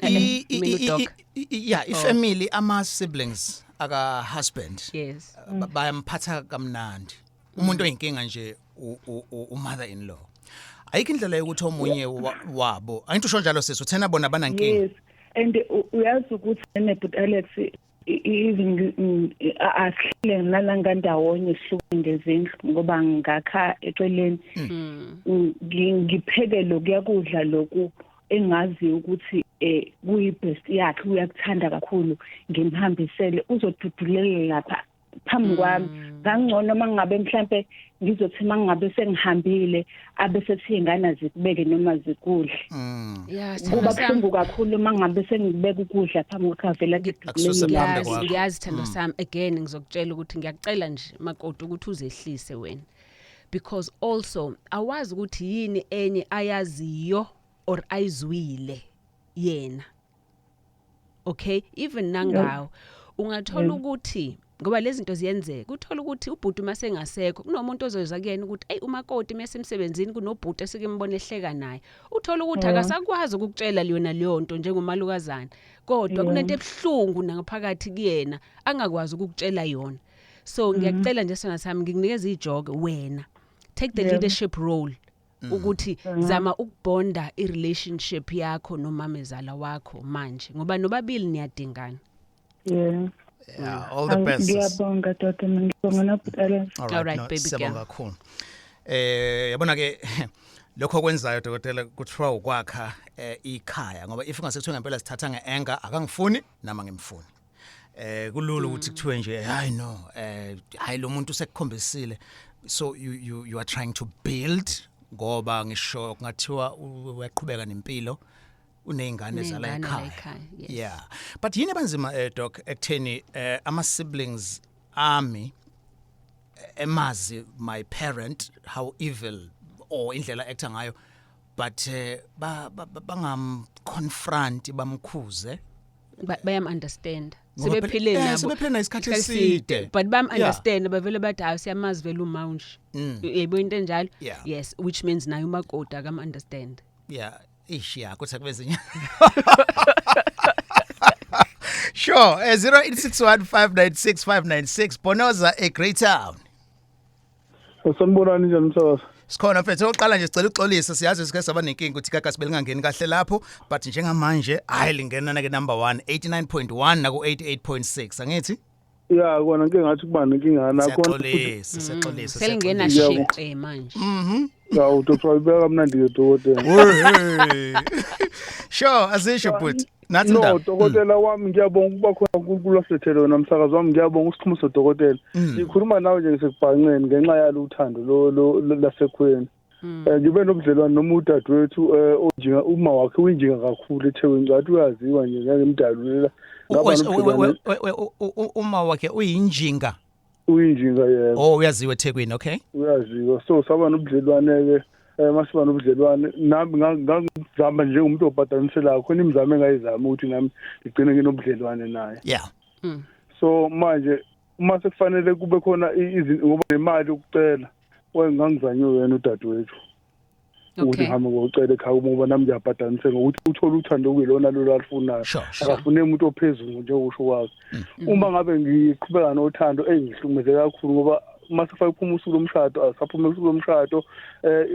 Speaker 5: Mina udoc.
Speaker 4: Yeah, ifamily, ama siblings aka husband bayamphatha kamnandi. Umuntu oyinkinga nje u mother in law. Ayikho indlela yokuthi omunye wabo, angithi usho njalo sisi, uthena bona banankinga.
Speaker 8: Yes, and uyazi ukuthi nebut Alex, even asihlale nalanga ndawonye, sihluke ngezindlu, ngoba ngakha eceleni. Ngipheke lokuya kudla lokhu engazi ukuthi kuyi-best yakhe, uyakuthanda kakhulu, ngimhambisele, uzodudulela lapha phambi kwami. Kangcono mangabe mhlambe ngizothi mangabe sengihambile, abe sethi ingane zikubeke noma zikudle.
Speaker 5: Sithandwa
Speaker 8: Kuba
Speaker 5: sami.
Speaker 8: buhlungu kakhulu mangabe sengibeka ukudla phambi kwakhe, avela
Speaker 4: Akususe phambi
Speaker 5: Ngiyazi,
Speaker 4: kwakho.
Speaker 5: ngiyazi, thando sami. Again ngizokutshela ukuthi ngiyacela nje, makoti, ukuthi uzehlise wena, because also awazi ukuthi yini enye ayaziyo or ayizwile yena, okay? Even nangawo ungathola ukuthi, ngoba lezi zinto ziyenzeka, uthola ukuthi ubhuti mase engasekho, kunomuntu ozoza kuyena ukuthi, "Ey, umakoti mase emsebenzini kunobhuti esike mbone ehleka naye." Uthola ukuthi akasakwazi ukukutshela yona leyo nto njengomalukazana, kodwa kunento ebuhlungu nangaphakathi kuyena angakwazi ukukutshela yona. So ngiyacela nje, sona sami, ngikunikeza ijoke, wena take the leadership role ukuthi zama ukubonda i-relationship yakho nomamezala wakho manje, ngoba nobabili niyadingana.
Speaker 4: Yeah, all the best, sis.
Speaker 8: Ngiyabonga doda, ngiyabonga nobhuti Alex.
Speaker 4: All
Speaker 5: All right,
Speaker 4: no,
Speaker 5: baby
Speaker 4: siyabonga
Speaker 5: girl.
Speaker 4: kakhulu. Yabona ke, lokho okwenzayo, dokotela, kuthiwa ukwakha ikhaya, ngoba if ungase kuthiwa ngempela sithatha ngeanger, akangifuni nama ngimfuni. Kulula ukuthi kuthiwe nje, hayi no, hayi, lo muntu usekukhombisile. So you are trying to build, ngoba ngisho kungathiwa uyaqhubeka nempilo, unezingane zala
Speaker 5: Uney'ngane la
Speaker 4: ekhaya.
Speaker 5: ekhaya, yes.
Speaker 4: Yeah. But yini abanzima, doc, ekutheni ama siblings ami emazi my parent, how evil or indlela actor ngayo, but bangam confront, bamkhuze?
Speaker 5: Bayam understand.
Speaker 4: Ngoba
Speaker 5: Sebephile nabo
Speaker 4: sebephile naye isikhathi eside.
Speaker 5: But bam understand, bavele bathi, "Hayi, siyamazi vele uma nje." Yebo, into enjalo. Yes, which means naye umakoti akam understand.
Speaker 4: Yeah, ish, yeah, kuthi akubezinya. Sure, 0861596596, Bonoza e Greytown.
Speaker 9: Sanibonani, njani msakazi?
Speaker 4: Sikhona mfethu, oqala nje sicela uxolisa, siyazi sike saba nenkinga ukuthi kaka sibelingangeni kahle lapho, but njengamanje hayi, lingena ke number 1 89.1 naku 88.6, angithi?
Speaker 6: Ya, kona ngike ngathi kuba nenkinga nakhona futhi.
Speaker 4: Siyaxolisa, siyaxolisa.
Speaker 5: Selingena
Speaker 4: Siyaxolisa.
Speaker 5: shiqe manje.
Speaker 6: Ya, udokotela uyibeka kamnandi ke, dokotela.
Speaker 4: Wehe. Sure, azisho but nathi
Speaker 6: No,
Speaker 4: indaba.
Speaker 6: dokotela wami, ngiyabonga ukuba khona. uNkulunkulu asilethele wena, msakazi wami. Ngiyabonga usiqhumiso, dokotela. Ngikhuluma nawe nje ngisekubhanqeni ngenxa yalo uthando lo lasekhweni. Ngibe nobudlelwane noma udadewethu onjinga, uma wakhe uyinjinga kakhulu eThekwini, ngathi uyaziwa nje, ngeke ngimdalulela. Ngaba nobudlelwane.
Speaker 4: Uma wakhe uyinjinga?
Speaker 6: Uyinjinga, yebo.
Speaker 4: Oh, uyaziwa eThekwini, okay.
Speaker 6: Uyaziwa, so saba nobudlelwane ke. Masiba nobudlelwane nami ngangizama njengomuntu obhadaniselayo khona imizamo engayizama ukuthi nami ngigcine nginobudlelwane naye. So manje uma sekufanele kube khona izinto, ngoba nemali yokucela wayengangizanywe yena udadewethu ukuthi ngihambe ngiyocela ekhaya ngoba nami ngiyabhadaniseka ngokuthi uthole uthando okuyilona lolu alufunayo. Akafune umuntu ophezulu njengokusho kwakhe. Uma ngabe ngiqhubeka nothando, engihlukumeze kakhulu ngoba uma sefake kuphuma usuku lomshado, asaphuma usuku lomshado,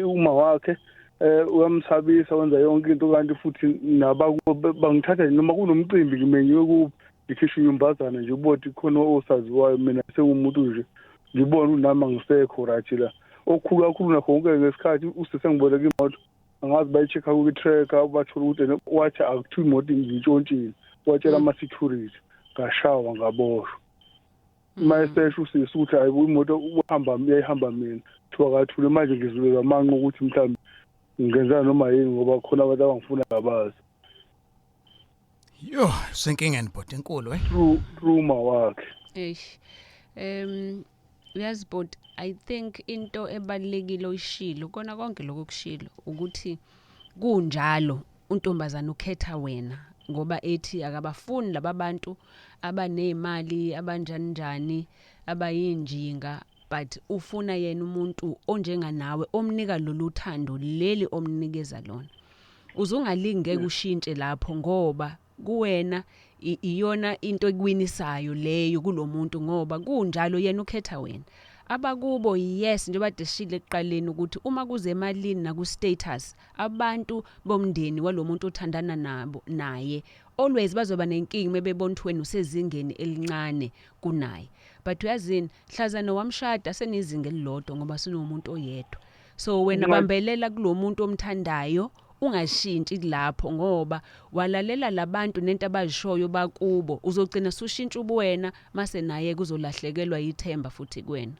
Speaker 6: uma wakhe uyamsabisa, wenza yonke into, kanti futhi nabakubo bangithatha nje noma kunomcimbi ngimenyiwe kubo, ngikhishwa inyumbazana nje uboti khona osaziwayo. Mina sengumuntu nje ngibona ukuthi nami angisekho right la. Okukhulu kakhulu nakho konke, ngesikhathi usesengiboleka imoto, angazi bayi-check-a kwi-tracker, bathola ukuthi ena wathi akuthiwa imoto ngiyintshontshile, watshela ama-security, ngashawa, ngaboshwa. Uma esesho usisi ukuthi hayi, imoto uhamba yayihamba mina, kuthiwa kathule. Manje ngizulelwa amanqa ukuthi mhlawumbe ngingenza noma yini ngoba khona abantu abangifuna ngabazi.
Speaker 4: Yo, senkingeni bhuti, enkulu eh.
Speaker 6: Through uma wakhe.
Speaker 5: Eish. Uyazi but I think into ebalekile oyishilo kona konke lokho kushilo ukuthi kunjalo, untombazana ukhetha wena ngoba ethi akabafuni laba bantu abanezimali, abanjani njani, abayinjinga, but ufuna yena umuntu onjenganawe omnika lolu thando leli omnikeza lona. Uzungalingi, ngeke ushintshe lapho ngoba kuwena iyona into ekuwinisayo leyo kulomuntu, ngoba kunjalo yena ukhetha wena. Abakubo, yes, njengoba deshile ekuqaleni ukuthi uma kuze emalini naku status, abantu bomndeni walomuntu othandana nabo naye always bazoba nenkinga mebebona ukuthi wena usezingeni elincane kunaye. But uyazini, hlazana wamshada senizinga elilodwa ngoba sinomuntu oyedwa, so wena bambelela kulomuntu omthandayo, ungashintshi lapho ngoba walalela labantu nento abazishoyo bakubo, uzogcina sushintsha ubuwena, mase naye kuzolahlekelwa ithemba futhi kuwena.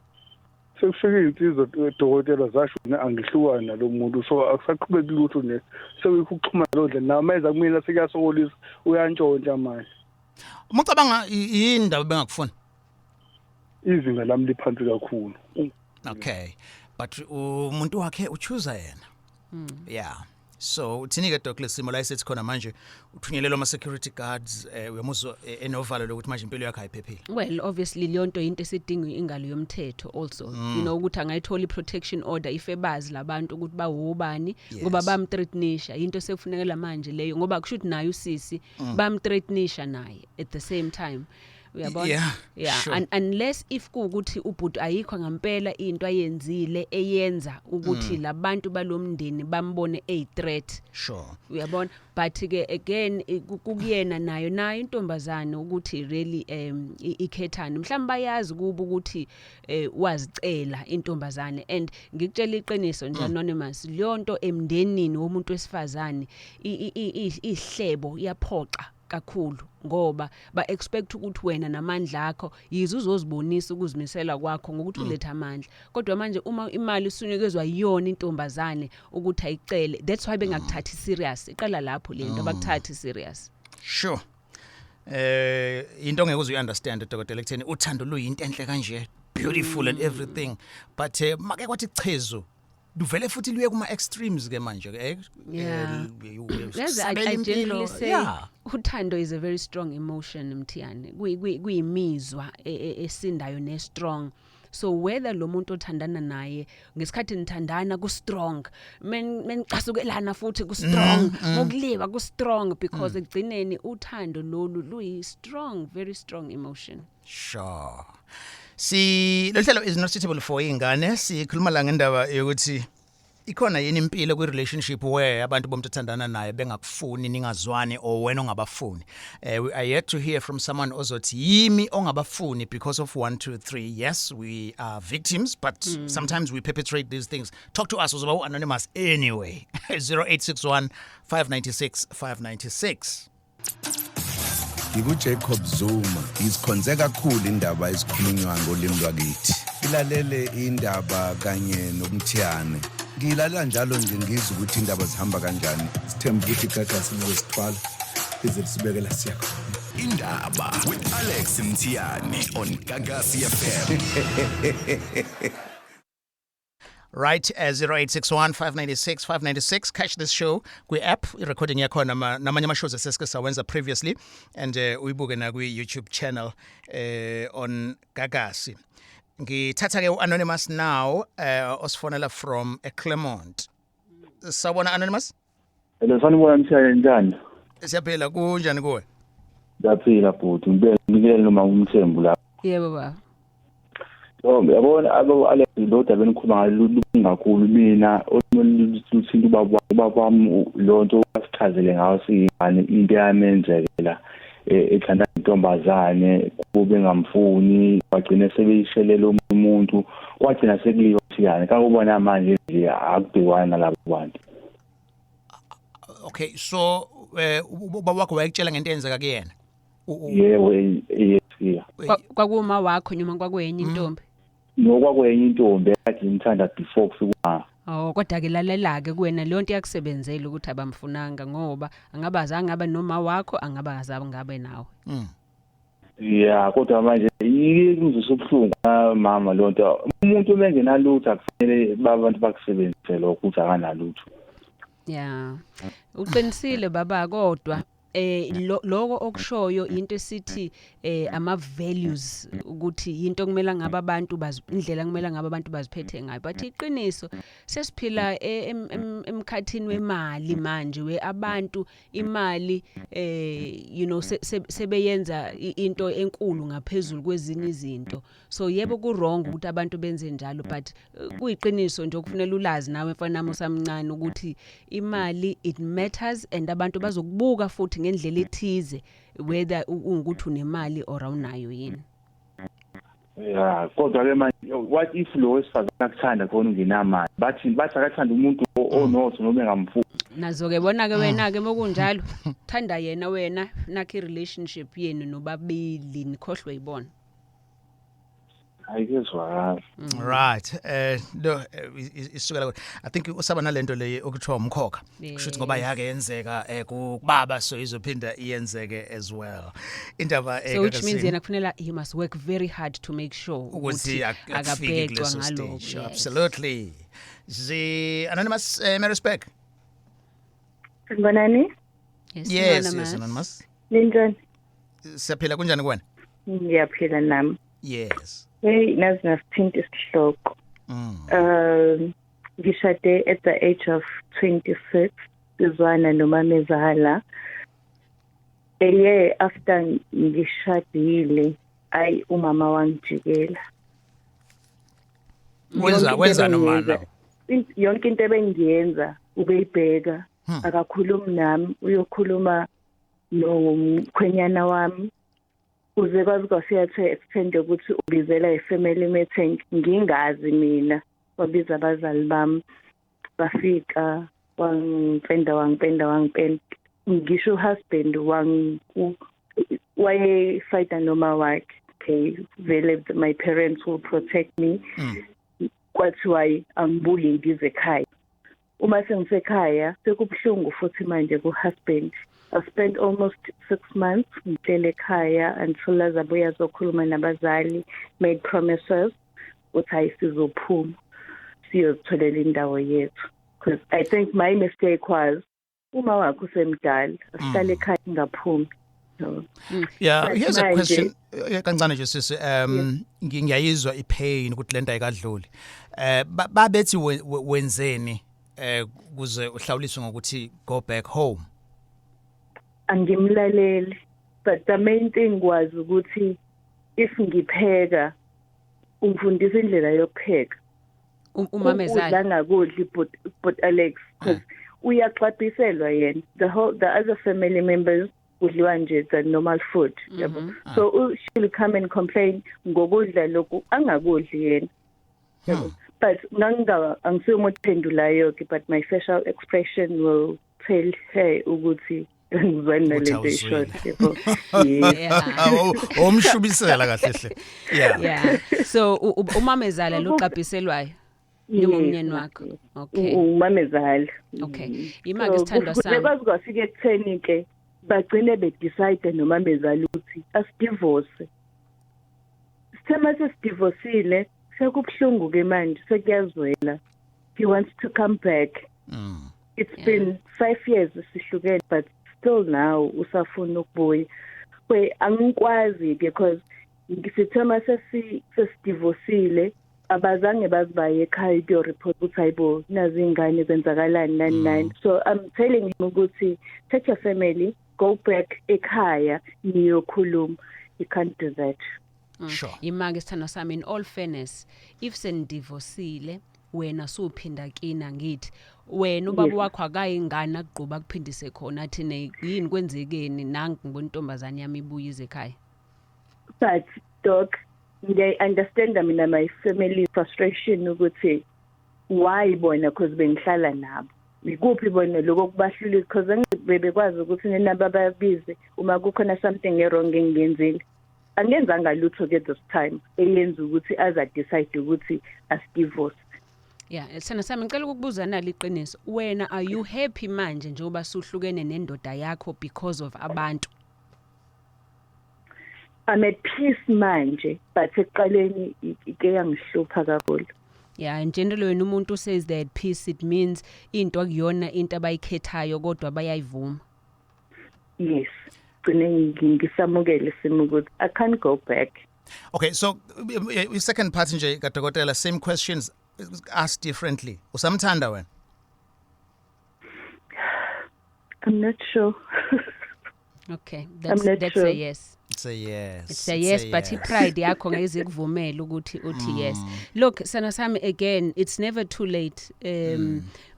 Speaker 6: Sekufike iy'nsizwa, dokotela, zasho angihlukani nalo muntu, so akusaqhubeki lutho nje, sekuyikho ukuxhumana lo ndlela nama eza kumina sekuyasokolisa, uyantshontsha manje.
Speaker 4: Uma ucabanga, yini indaba bengakufuni?
Speaker 6: Izinga lami liphansi kakhulu.
Speaker 4: Okay, but umuntu wakhe uchoose yena. Yeah, so uthini ke, doc, lesimo la esithi khona manje uthunyelelwa ama security guards, uyamuzwa enovalo lokuthi manje impilo yakhe ayiphephile?
Speaker 5: Well, obviously leyo nto into esidinga ingalo yomthetho also, ukuthi angayithola i-protection order if ebazi labantu ukuthi bawobani, ngoba bamthreatenisha. Into sekufunekela manje leyo, ngoba kusho ukuthi naye usisi bamthreatenisha naye at the same time, uyabona?
Speaker 4: Yeah.
Speaker 5: Unless if kuwukuthi ubhuti ayikho ngempela into ayenzile eyenza ukuthi labantu balomndeni bambone a threat, uyabona? But ke again kukuyena nayo intombazane ukuthi really ikhethani. Mhlawumbe bayazi kuba ukuthi wazicela intombazane. And ngikutshela iqiniso nje, anonymous, leyo nto emndenini womuntu wesifazane ihlebo, iyaphoxa kakhulu ngoba ba expect ukuthi wena namandla akho yize uzozibonisa ukuzimisela kwakho ngokuthi uletha amandla, kodwa manje uma imali usunikezwa yiyona intombazane ukuthi ayicele, that's why bengakuthathi serious. Iqala lapho lento, abakuthathi serious.
Speaker 4: Sure. Into ongeke uze uunderstand, dokotela, ekutheni uthando luyinto enhle kanje, beautiful and everything, but make kwathi chezu luvele futhi luye kuma extremes ke manje ke.
Speaker 5: Yazi, I generally say uthando is a very strong emotion, Mthiyane. Kuyimizwa esindayo ne strong, so whether lo muntu othandana naye ngesikhathi nithandana ku strong, men menicasukelana futhi ku strong, ngokuliwa ku strong, because ekugcineni uthando lolu luyi strong, very strong emotion.
Speaker 4: Sure. Si lo hlelo is not suitable for ingane. Sikhuluma la ngendaba yokuthi Ikhona yini impilo kwi relationship where abantu bomuntu othandana naye bengakufuni, ningazwani, or wena ongabafuni? We are yet to hear from someone ozothi yimi ongabafuni because of 1 2 3. Yes, we are victims, but sometimes we perpetrate these things. Talk to us, uzoba anonymous anyway. 0861 596 596.
Speaker 9: NginguJacob Zuma. Ngizikhonze kakhulu indaba ezikhulunywa ngolimi lwakithi. Ilalele indaba kanye noMthiyane. Ngiyilalela njalo nje, ngizwe ukuthi indaba zihamba kanjani.
Speaker 10: Sithemba ukuthi iGagasi lizosithwala lize lisibeke la siya khona.
Speaker 2: Indaba with Alex Mthiyane on Gagasi FM.
Speaker 4: Right, 0861 596 596. Catch this show kwi-app, i-recording yakhona namanye ama-shows esesike sawenza previously, and uyibuke nakwi-YouTube channel on Gagasi. Ngithatha ke u-Anonymous now, osifonela from eClermont. Sawubona, Anonymous.
Speaker 11: Hello, sanibona Mthiyane, njani?
Speaker 4: Siyaphila, kunjani kuwe?
Speaker 11: Ngiyaphila bhuti, ngibingelele noma uMthembu la.
Speaker 5: Yebo baba.
Speaker 11: Oh, yabona abo Alex, lo daba enikhuluma ngalo lubuhlungu kakhulu. Mina oluthinta ubaba wami, lo nto wasichazele ngayo siyingane, into eyamenzekela ethanda intombazane kube ngamfuni, bagcine sebeyishelela omunye umuntu, kwagcina sekuliwa Mthiyane. Kakubona manje nje akubhekwana nalabo bantu.
Speaker 4: Okay, so ubaba wakho wayekutshela ngento eyenzeka kuyena?
Speaker 11: Yebo, yes, yeah.
Speaker 5: Kwakuma wakho noma kwakwenye intombi?
Speaker 11: Nokwakwenye intombi ekade imthanda before kufika.
Speaker 5: Oh, kodwa ke lalela ke kuwena, leyo nto iyakusebenzela ukuthi abamfunanga, ngoba angaba azange abe noma wakho, angaba azange ngabe nawe.
Speaker 11: Yeah, kodwa manje ingizwisa ubuhlungu mama lo nto. Umuntu obengenalutho akufanele abantu bakusebenzise lokho ukuthi akanalutho.
Speaker 5: Yeah. Uqinisile baba, kodwa lokho okushoyo into esithi ama values, ukuthi into kumele ngabe abantu bazi indlela kumele ngabe abantu baziphethe ngayo, but iqiniso sesiphila emkhathini wemali manje, we abantu imali sebeyenza into enkulu ngaphezulu kwezinye izinto. So yebo, ku wrong ukuthi abantu benze njalo, but kuyiqiniso nje okufanele ulazi nawe mfana nami usamncane ukuthi imali, it matters, and abantu bazokubuka futhi ngendlela ethize whether ungukuthi unemali or awunayo yini.
Speaker 11: Yeah, kodwa ke manje what if lo wesifazane akuthanda khona ungenamali, bathi akathanda umuntu onotho noma engamfuni?
Speaker 5: Nazo ke bona ke, wena ke mokunjalo thanda yena wena, nakho relationship yenu nobabili, nikhohlwe yibona.
Speaker 11: Ayikezwakala.
Speaker 4: Right, lo isukela, I think usaba nalento le okuthiwa umkhokha, kusho ukuthi ngoba yake yenzeka kubaba, so izophinda iyenzeke as well indaba.
Speaker 5: So which means yena kufanele, he must work very hard to make sure
Speaker 4: ukuthi akafiki
Speaker 5: akabhecwa
Speaker 4: kuleso
Speaker 5: ngalokho.
Speaker 4: stage. Absolutely. The Anonymous, Maritzburg.
Speaker 12: Sanibonani.
Speaker 5: Yes.
Speaker 4: Yes, Anonymous.
Speaker 12: Ninjani?
Speaker 4: Siyaphila, kunjani kuwena?
Speaker 12: Ngiyaphila nami. Hey, nazi nasithinta isihloko. Ngishade at the age of 26, sizwana nomamezala. A year after ngishadile, ayi, umama wangijikela.
Speaker 4: Wenza wenza noma no?
Speaker 12: Yonke into ebengiyenza ubeyibheka, akakhulumi nami, uyokhuluma nomkhwenyana wami. Uze kwazi kwafika to extend ukuthi ubizela i-family meeting ngingazi mina, wabiza abazali bami, bafika wangipenda, wangipenda, wangipenda. Ngisho husband wayefighta noma wakhe. Okay, vele my parents will protect me. Kwathiwa angibuyi, ngize ekhaya. Uma sengisekhaya sekubuhlungu futhi manje ku-husband. I spent almost 6 months ngihlele ekhaya until azabuya azokhuluma nabazali, made promises ukuthi hayi, sizophuma siyozitholela indawo yethu, because I think my mistake was uma wakho usemdala, asihlale ekhaya ngaphumi, no.
Speaker 4: Yeah,
Speaker 12: But
Speaker 4: here's a question, kancane nje sisi, ngiyayizwa ipain ukuthi lento ayikadluli. Babethi wenzeni kuze uhlawuliswe ngokuthi go back home?
Speaker 12: Angimlaleli, but the main thing was ukuthi if ngipheka, ungifundisa indlela yokupheka.
Speaker 5: Umamezala.
Speaker 12: Ukudla angakudli, but Alex, because uyaxabhiselwa yena, the other family members kudliwa nje the normal food, yabo. So she'll come and complain ngokudla lokhu angakudli yena, yabo. But nganginga angisiyo umuntu ophendulayo ke, but my facial expression will tell her ukuthi ngizwani
Speaker 4: Ukuthi
Speaker 12: nalento
Speaker 4: awuzwile.
Speaker 12: eshoyo, yabo. Yes.
Speaker 4: Omshubisela kahle hle, yeah.
Speaker 5: Yeah, so umamezala lo xabhiselwayo noma umnyeni wakho? Okay.
Speaker 12: Umamezala.
Speaker 5: Okay, ima-ke, sithandwa sami.
Speaker 12: Kwaze kwafika ekutheni ke bagcine bedecide nomamezala ukuthi asidivorce. Sithe mase sidivorcile, sekubuhlungu ke manje, sekuyazwela. He wants to come back. It's been 5 years sihlukene, but still now usafuna ukubuya. We angikwazi because sithe mase sesidivorcile, abazange bazibaye ekhaya kuyo report ukuthi hayibo, nazi ingane, kwenzakalani, nani nani. So I'm telling him ukuthi take your family, go back ekhaya, niyokhuluma. You can't do that.
Speaker 4: Sure.
Speaker 5: Ima-ke, sithandwa sami, in all fairness, if senidivorcile, wena suphinda kina, ngithi wena ubaba wakho akayingane akugquba kuphindise khona, athi ne yini, kwenzekeni, nangu ngibona intombazane yami ibuye ize ekhaya.
Speaker 12: But doc, ngiyayi-understanda mina my family frustration ukuthi why bona, because bengihlala nabo, ikuphi bona lokho kubahlulile, because bebekwazi ukuthi nina babize uma kukhona something wrong engiyenzile. Angenzanga lutho ke this time eyenza ukuthi aza decide ukuthi asidivorce.
Speaker 5: Yeah, sithanda sami, ngicela ukukubuza nali iqiniso. Wena, are you happy manje njengoba suhlukene nendoda yakho because of abantu?
Speaker 12: I'm at peace manje, but ekuqaleni ike yangihlupha kakhulu.
Speaker 5: Yeah, in general, when umuntu says they're at peace, it means into akuyona into abayikhethayo kodwa bayayivuma.
Speaker 12: Yes, gcine ngisamukele isimo ukuthi I can't go back.
Speaker 4: Okay, so i second part nje kadokotela, same questions asked differently. Usamthanda wena?
Speaker 12: I'm not sure.
Speaker 5: Okay, that's
Speaker 12: not
Speaker 5: that's
Speaker 12: sure.
Speaker 5: a yes.
Speaker 4: It's a yes.
Speaker 5: It's a yes, but i-pride yakho ngeke ikuvumele ukuthi uthi yes. Look, sana sami, again, it's never too late.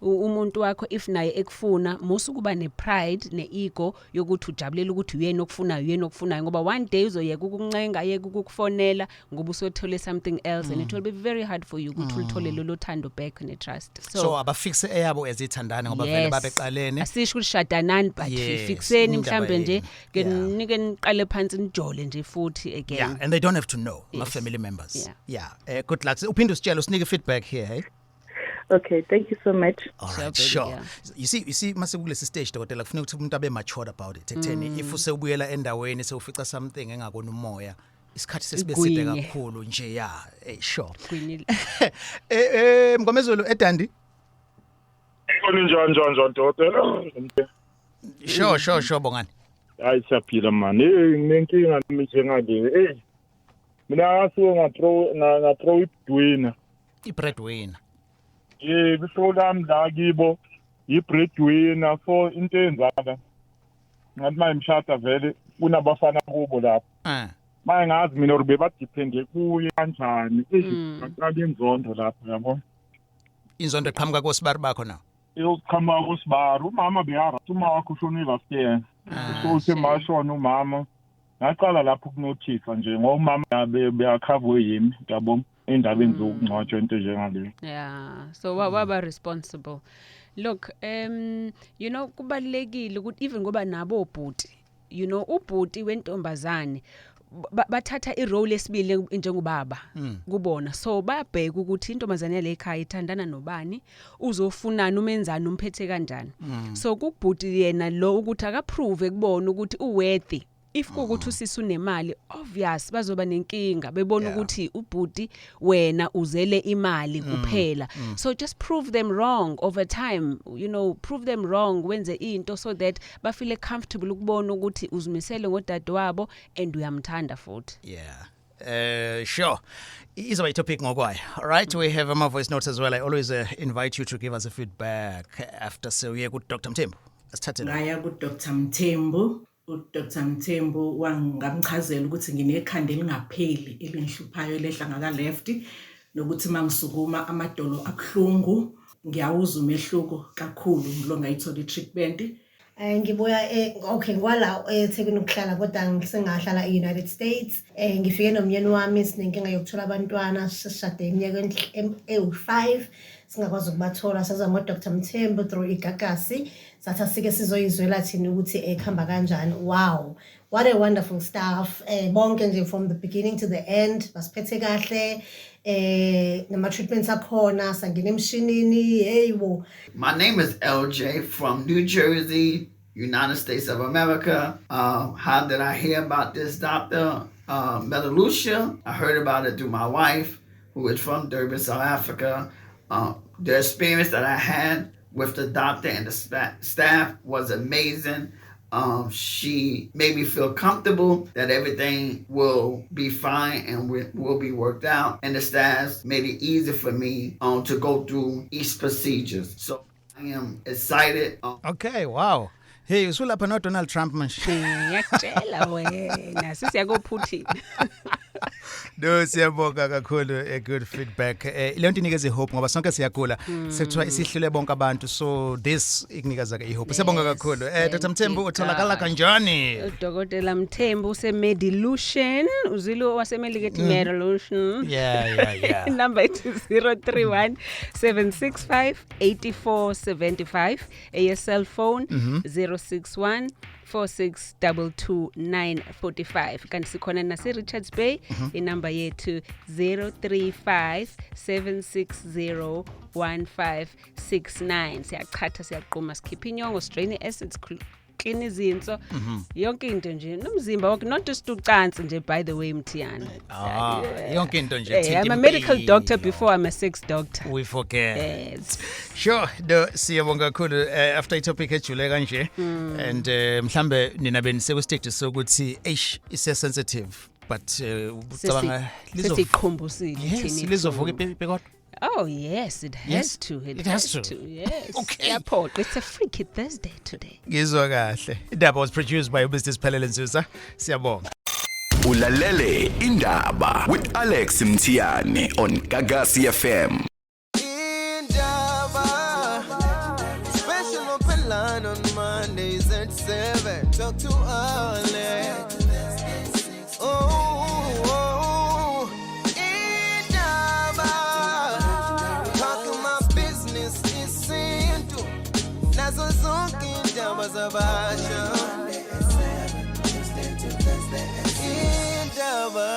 Speaker 5: Umuntu wakho if naye ekufuna, musu kuba ne-pride ne-ego yokuthi ujabulela ukuthi uyena okufunayo, uyena okufunayo, ngoba one day uzoyeka ukuncenga, ayeke ukukufonela ngoba usothole something else, and it will be very hard for you ukuthi ulithole lolo thando back ne-trust.
Speaker 4: So abafixe eyabo ezithandane ngoba vele babeqalene.
Speaker 5: Asisho ukuthi shadanani, but fixeni
Speaker 4: indaba
Speaker 5: mhlambe nje
Speaker 4: yenu.
Speaker 5: Ke nike niqale phansi nijole nje futhi again.
Speaker 4: Yeah, and they don't have to know, my family members. Yeah. Good luck. Uphinde usitshele, usinike feedback here, hey?
Speaker 12: Okay, thank you so much.
Speaker 4: All right, sure. You see mase kulesi stage, dokotela, kufuneka ukuthi umuntu abe matured about it. Ekutheni if usewubuyela endaweni sewufica something engakona umoya, isikhathi sesibe side
Speaker 5: Igwinye.
Speaker 4: kakhulu nje, yeah, sure.
Speaker 5: Gwinile.
Speaker 4: Mngomezulu eDundee.
Speaker 6: Koni njani njani njani, dokotela?
Speaker 4: Sure, Bongani.
Speaker 6: Hayi, siyaphila man. Hey, nginenkinga nami njengale. Hey. Mina ngasuke nga throw ibreadwinner.
Speaker 4: I-breadwinner.
Speaker 6: Yebo, ihlobo lami la kibo i-breadwinner, so into eyenzakala ngathi maye mshada vele kunabafana kubo lapho. Maye ngazi mina or bebadepende kuye kanjani. Eh, ngaqala inzondo lapho, yabo.
Speaker 4: Inzondo eqhamuka kosibari bakho na?
Speaker 6: Iyoqhamuka kusibari, umama beyara, uma wakho ushonile last year. So uthe mashona umama, ngaqala lapho ukunothisa nje ngoba umama beyakhavwe yimi, yabo, endabeni zokungcwatshwa, into njengaleyo.
Speaker 5: Yeah, so waba responsible. Look, kubalekile ukuthi even ngoba nabo obhuti, ubhuti wentombazane bathatha irole esibili njengobaba kubona. So bayabheka ukuthi intombazane yale ekhaya ithandana nobani, uzofunana, umenzani, umphethe kanjani. So kubhuti yena lo ukuthi akaprove kubona ukuthi uworthy. If kuwukuthi usisi unemali, obvious bazoba nenkinga, bebona ukuthi ubhuti wena uzele imali kuphela. So just prove them wrong over time, prove them wrong, wenze into so that bafeel comfortable ukubona ukuthi uzimisele ngodade wabo and uyamthanda futhi.
Speaker 4: Yeah. Sure. Izoba i-topic ngokwayo. All right, we have ama voice notes as well. I always invite you to give us a feedback after sewuye ku Dr. Mthembu. Asithathe la.
Speaker 13: Ngaya ku-Dr Mthembu. U-Dr Mthembu wangamchazela ukuthi nginekhanda elingapheli elingihluphayo, elehla ngaka left. Nokuthi mangisukuma amadolo abuhlungu, ngiyawuza umehluko kakhulu ngilo ngayithola i-treatment.
Speaker 14: Ngibuya okay, ngwala eThekwini ukuhlala, kodwa ngisengahlala e-United States. Ngifike nomyeni wami, sinenkinga yokuthola abantwana. Sishade iminyaka ewu-5, singakwazi ukubathola. Saza ngo-Dr Mthembu through iGagasi, sathi asike sizoyizwela thina ukuthi kuhamba kanjani. Wow, what a wonderful staff. Bonke nje, from the beginning to the end, basiphethe kahle, nama-treatments akhona, sangena emshinini, hey wo.
Speaker 15: My name is LJ from New Jersey, United States of America. How did I hear about this doctor, Medilution? I heard about it through my wife, who is from Durban, South Africa. The experience that I had with the doctor and the staff was amazing. She made me feel comfortable that everything will be fine and will be worked out. And the staff made it easy for me to go through each procedures. So I am excited.
Speaker 4: Okay, wow. Hey, usulapha no Donald Trump manje.
Speaker 5: Ngiyakutshela wena, sisiya ko-Putin.
Speaker 4: No, siyabonga kakhulu, a good feedback. Leyo nto inikeza ihope ngoba sonke siyagula. Sekuthiwa isihlule bonke abantu, so this ikunikeza ke ihope. Siyabonga kakhulu. Dr Mthembu utholakala kanjani?
Speaker 5: Udokotela Mthembu useMedilution, uzilo waseMelika ethi Medilution. Number it is 031 765 8475, eye cell phone 061 4622945. Kanti sikhona nase Richards Bay, inamba yethu 035 760 1569. Siyachatha, siyaqhuma, sikhipha inyongo, strain acids, clean izinso, yonke into nje nomzimba wonke, not just ucansi nje, by the way, Mthiyana.
Speaker 4: Ah, yonke into nje.
Speaker 5: I'm a medical doctor before I'm a sex doctor.
Speaker 4: We forget.
Speaker 5: Yes.
Speaker 4: Sure, no, siyabonga kakhulu, after i-topic ejule kanje and mhlambe nina benise stage sokuthi eish, ise sensitive, but ucabanga
Speaker 5: Sesiqhumbusile
Speaker 4: Yes,
Speaker 5: thina.
Speaker 4: lizovuka ipipi kodwa.
Speaker 5: Oh yes, it has to. It
Speaker 4: It has
Speaker 5: has
Speaker 4: to.
Speaker 5: to. Yes.
Speaker 4: Okay.
Speaker 5: Yaphoqa. It's a Freaky Thursday today.
Speaker 4: Ngizwa kahle. Indaba was produced by Mr. Siphelele Nzuza. Siyabonga.
Speaker 2: Ulalele Indaba with Alex Mthiyane on Gagasi FM.
Speaker 1: Indaba. Special open line on Mondays at 7. Talk to Alex. Oh, Indaba. Talking my business isintu. Nazo zonke indaba zabasha. Indaba.